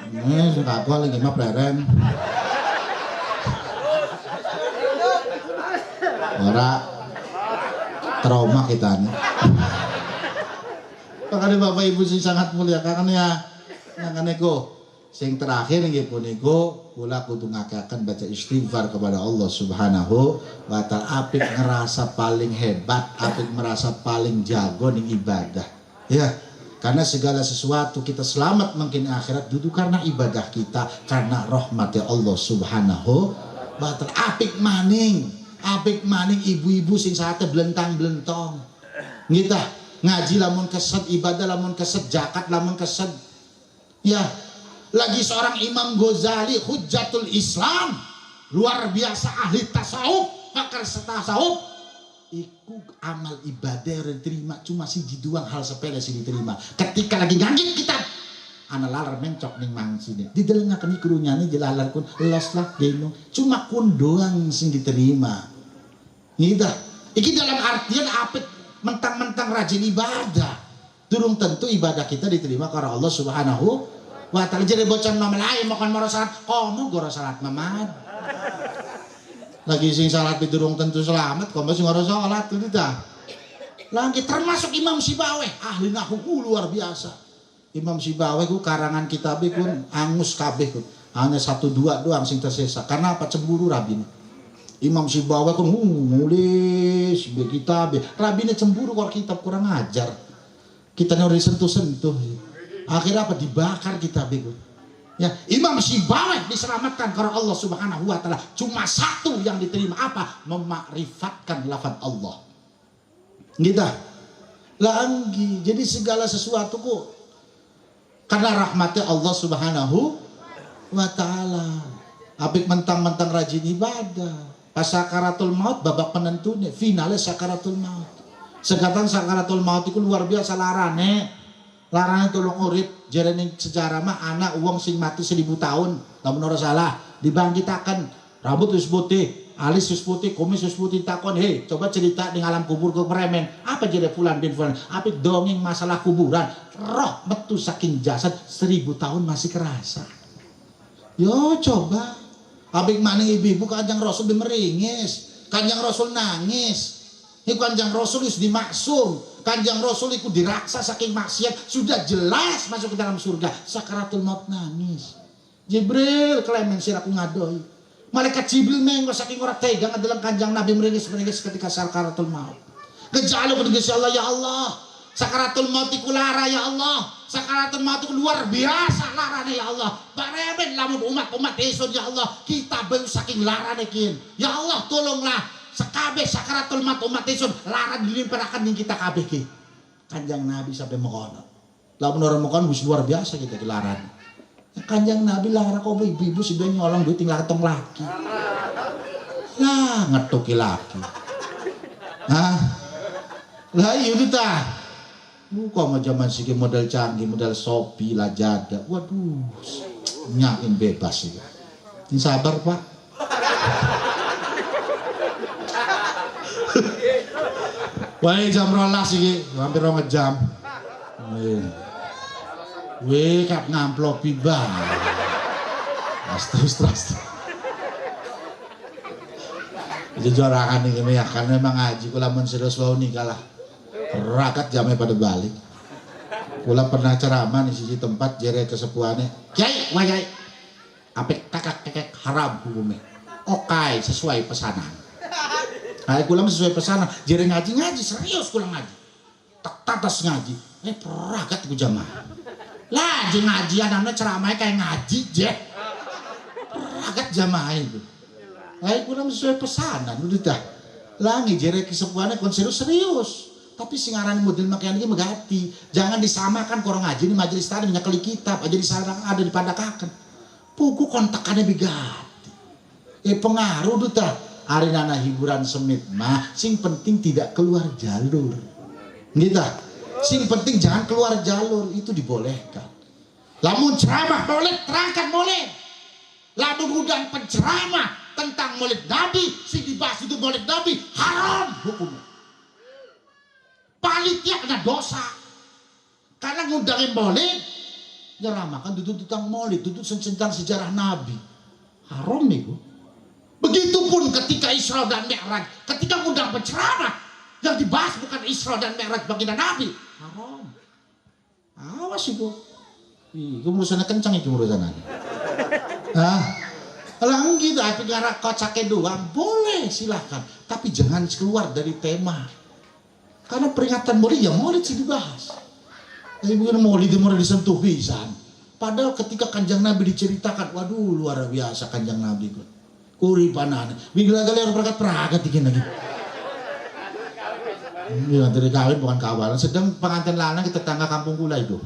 Ini suka aku lagi mah pleren. Ora trauma kita nih. Makanya Bapak Ibu sing sangat mulia kakane ya. Makane ko sing terakhir nggih puniku kula kudu ngakaken baca istighfar kepada Allah Subhanahu wa taala. Apik ngerasa paling hebat, apik merasa paling jago ning ibadah. Ya, karena segala sesuatu kita selamat mungkin akhirat duduk karena ibadah kita, karena rahmatnya Allah Subhanahu wa taala. Apik maning ibu-ibu sing saate blentang-blentong. Nggih tah? Ngaji lamun keset, ibadah lamun keset, zakat lamun keset. Ya, lagi seorang Imam Ghazali Hujjatul Islam, luar biasa ahli tasawuf, pakar tasawuf. Iku amal ibadah yang diterima cuma siji doang hal sepele sing diterima. Ketika lagi ngangkit kitab, ana lalar mencok ning mangsine. Didelengaken krunyane jelalar kun los lah genong. Cuma kun doang sing diterima. Nggih tah? Iki dalam artian apik mentang-mentang rajin ibadah. Durung tentu ibadah kita diterima karena Allah Subhanahu wa taala. Jadi bocah nom lain makan moro salat, kono goro salat mamad. Lagi sing salat durung tentu selamat, kok sing ora salat itu ta. Lagi termasuk Imam Sibaweh, ahli nahwu luar biasa. Imam Sibaweh ku karangan kitab ku angus kabeh ku. Hanya 1 2 doang sing tersisa. Karena apa? Cemburu rabine. Imam Sibaweh ku nulis be kitab, rabine cemburu kok kitab kurang ajar. Kita nyuri sentuh-sentuh. Akhirnya apa? Dibakar kitab iku. Ya, Imam Sibaweh diselamatkan karena Allah Subhanahu wa taala. Cuma satu yang diterima apa? Memakrifatkan lafaz Allah. Gitu. Lagi. Jadi segala sesuatu kok karena rahmatnya Allah Subhanahu wa taala. Apik mentang-mentang rajin ibadah. Pas sakaratul maut babak penentunya, finalnya sakaratul maut. Sekatan sakaratul maut itu luar biasa larane. Larane tolong urip jerene sejarah mah anak wong sing mati 1000 tahun, lamun ora salah dibangkitaken, rambut wis putih, alis wis putih, kumis wis putih, takon, "Hei, coba cerita ning alam kubur kok meremen. Apa jere fulan bin fulan?" Apik dongeng masalah kuburan, roh metu saking jasad 1000 tahun masih kerasa. Yo coba. Apik maning ibu-ibu Kanjeng Rasul meringis, Kanjeng Rasul nangis. Iku Kanjeng Rasul wis dimaksum, Kanjeng Rasul iku diraksa saking maksiat, sudah jelas masuk ke dalam surga. Sakaratul maut nangis. Jibril klemen siraku ngadoi. Malaikat Jibril mengko saking ora tega ngedeleng Kanjeng Nabi meringis-meringis ketika sakaratul maut. Gejaluk Gusti Allah, ya Allah, sakaratul maut iku lara ya Allah. Sakaratul maut iku luar biasa larane ya Allah. Baremen lamun umat-umat ingsun ya Allah, kita bayu saking larane kin. Ya Allah, tolonglah sekabeh sakaratul maut umat ingsun lara dilimpahkan ning kita kabeh ki. Kanjeng Nabi sampai mengkono. Lamun ora mengkono wis luar biasa kita ki larane. Kanjeng Nabi lara kok ibu-ibu sing nyolong duit ting tong laki. Lah ngetuki laki. Hah? Lah iya ta. Kok mau zaman siki model canggih, model Shopee, Lazada. Waduh, nyakin bebas iki. Ini sabar, Pak. Wah, jam 12 iki, hampir 2 jam. Wih, kap ngamplopi bang. Terus. Itu jualan ini ya, karena memang ngaji kula mun serius wau nikah lah. Rakat jamnya pada balik. Kula pernah ceramah di sisi tempat jere kesepuhane. Kiai, wah kiai. Apik kakak kekek haram hukumnya. Oke, sesuai pesanan. Nah, kula sesuai pesanan. Jere ngaji-ngaji serius kula ngaji. Tak tatas ngaji. Peragat ku jamaah. Lah, je ngaji anane ceramahnya kayak ngaji je. Peragat jamaah itu. Lah, kula sesuai pesanan udah dah. Lah, jere kesepuhane kon serius-serius. Tapi sing aran model makian iki megati. Jangan disamakan korang ngaji ini majelis tadi nyekeli kitab aja disarang ada dipadakaken. Pugu kontakane bigati. Pengaruh duta. Arinana hiburan semit mah sing penting tidak keluar jalur. Gitu. Sing penting jangan keluar jalur itu dibolehkan. Lamun ceramah boleh, terangkan boleh. Lamun undang penceramah tentang maulid Nabi, sing dibahas itu maulid Nabi haram hukumnya. Panitia kena dosa karena ngundangin maulid nyeramakan tutut tentang maulid, tutut tentang sejarah Nabi, haram itu. Begitupun ketika Isra dan Mi'raj, ketika ngundang penceramah yang dibahas bukan Isra dan Mi'raj baginda Nabi, haram. Awas itu, itu urusannya kencang itu urusannya. Hah? Lah gitu, tapi karena kocaknya doang boleh silahkan, tapi jangan keluar dari tema. Karena peringatan maulid ya maulid sih dibahas. Tapi bukan maulid yang disentuh pisan. Padahal ketika Kanjeng Nabi diceritakan, waduh luar biasa Kanjeng Nabi itu. Kuripanane. Bila kali orang peragat dikit lagi. Ya dari kawin bukan kawalan. Sedang pengantin lanang di tetangga kampung kula itu.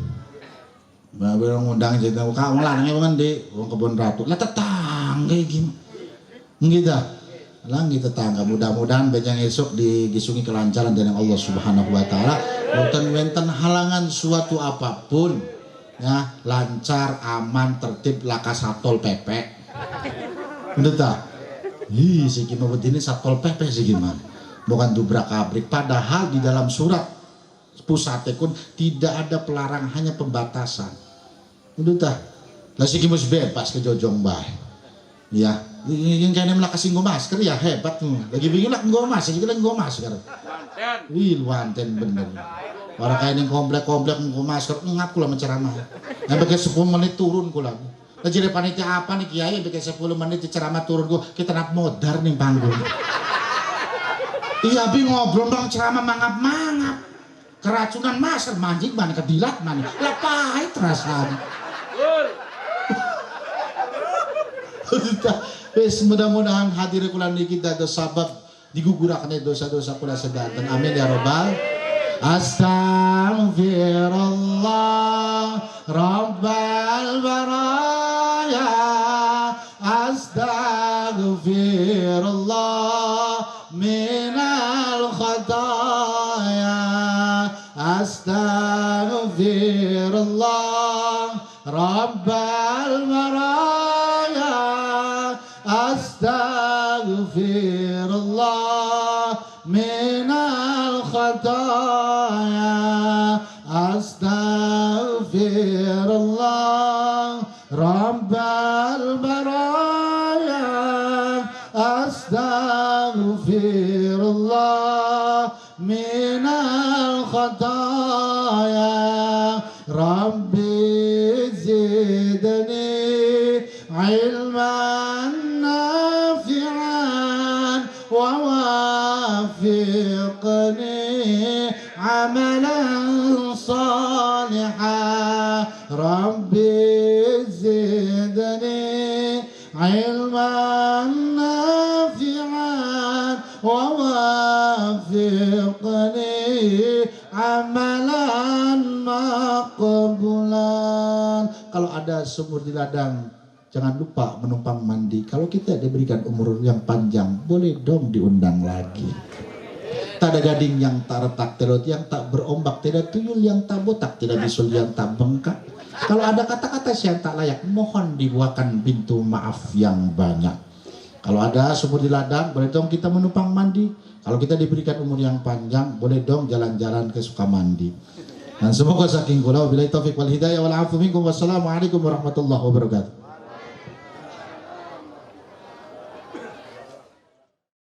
Babe ngundang jadi wong lanangnya wong endi? Wong Kebon Ratu. Lah tetangga gimana? Gitu. Langit tetangga, mudah-mudahan benjang esok digisungi kelancaran dari Allah Subhanahu wa taala. Boten wenten halangan suatu apapun ya, lancar, aman, tertib laka Satpol PP. Bener ta? Ih, siki mah bedine Satpol PP siki mah. Bukan dubrak-abrik, padahal di dalam surat pusat pun tidak ada pelarang, hanya pembatasan. Bener ta? Lah siki mesti bebas ke jojong bae. Ya. Yang kayaknya melak kasih masker ya hebat lagi bingung lah nggo masker, iki lagi nggo masker. Wih, wanten bener. Orang kaya ning komplek-komplek nggo masker ngap kula menceramah. Sampai 10 menit turun kula. Lah jere panitia apa nih kiai sampai 10 menit ceramah turun kula, kita nap modar ning panggung. Iya bi ngobrol bang ceramah mangap-mangap. Keracunan masker manjing mana kedilat mana. Lah pahit rasanya. Wis mudah-mudahan hadir kula niki dados sabab diguguraken dosa-dosa kula sedanten. Amin ya robbal. Astaghfirullah rabbal baraya, astaghfirullah minal khataya, astaghfirullah rabbal baraya, astaghfirullah minal khataya, astaghfirullah rabbal baraya, astaghfirullah minal khataya, rabbi zidni ilman nafi'an wa wafiqni amalan salihan, rabbi zidni ilman nafi'an wa wafiqni amalan maqbulan. Kalau ada sumur di ladang, jangan lupa menumpang mandi. Kalau kita diberikan umur yang panjang, boleh dong diundang lagi. Tak ada gading yang tak retak, tidak yang tak berombak, tidak tuyul yang tak botak, tidak bisul yang tak bengkak. Kalau ada kata-kata yang tak layak, mohon dibuahkan pintu maaf yang banyak. Kalau ada sumur di ladang, boleh dong kita menumpang mandi. Kalau kita diberikan umur yang panjang, boleh dong jalan-jalan ke Sukamandi. Dan semoga saking kula wabillahi taufik wal hidayah wal afu minkum. Wassalamualaikum warahmatullahi wabarakatuh.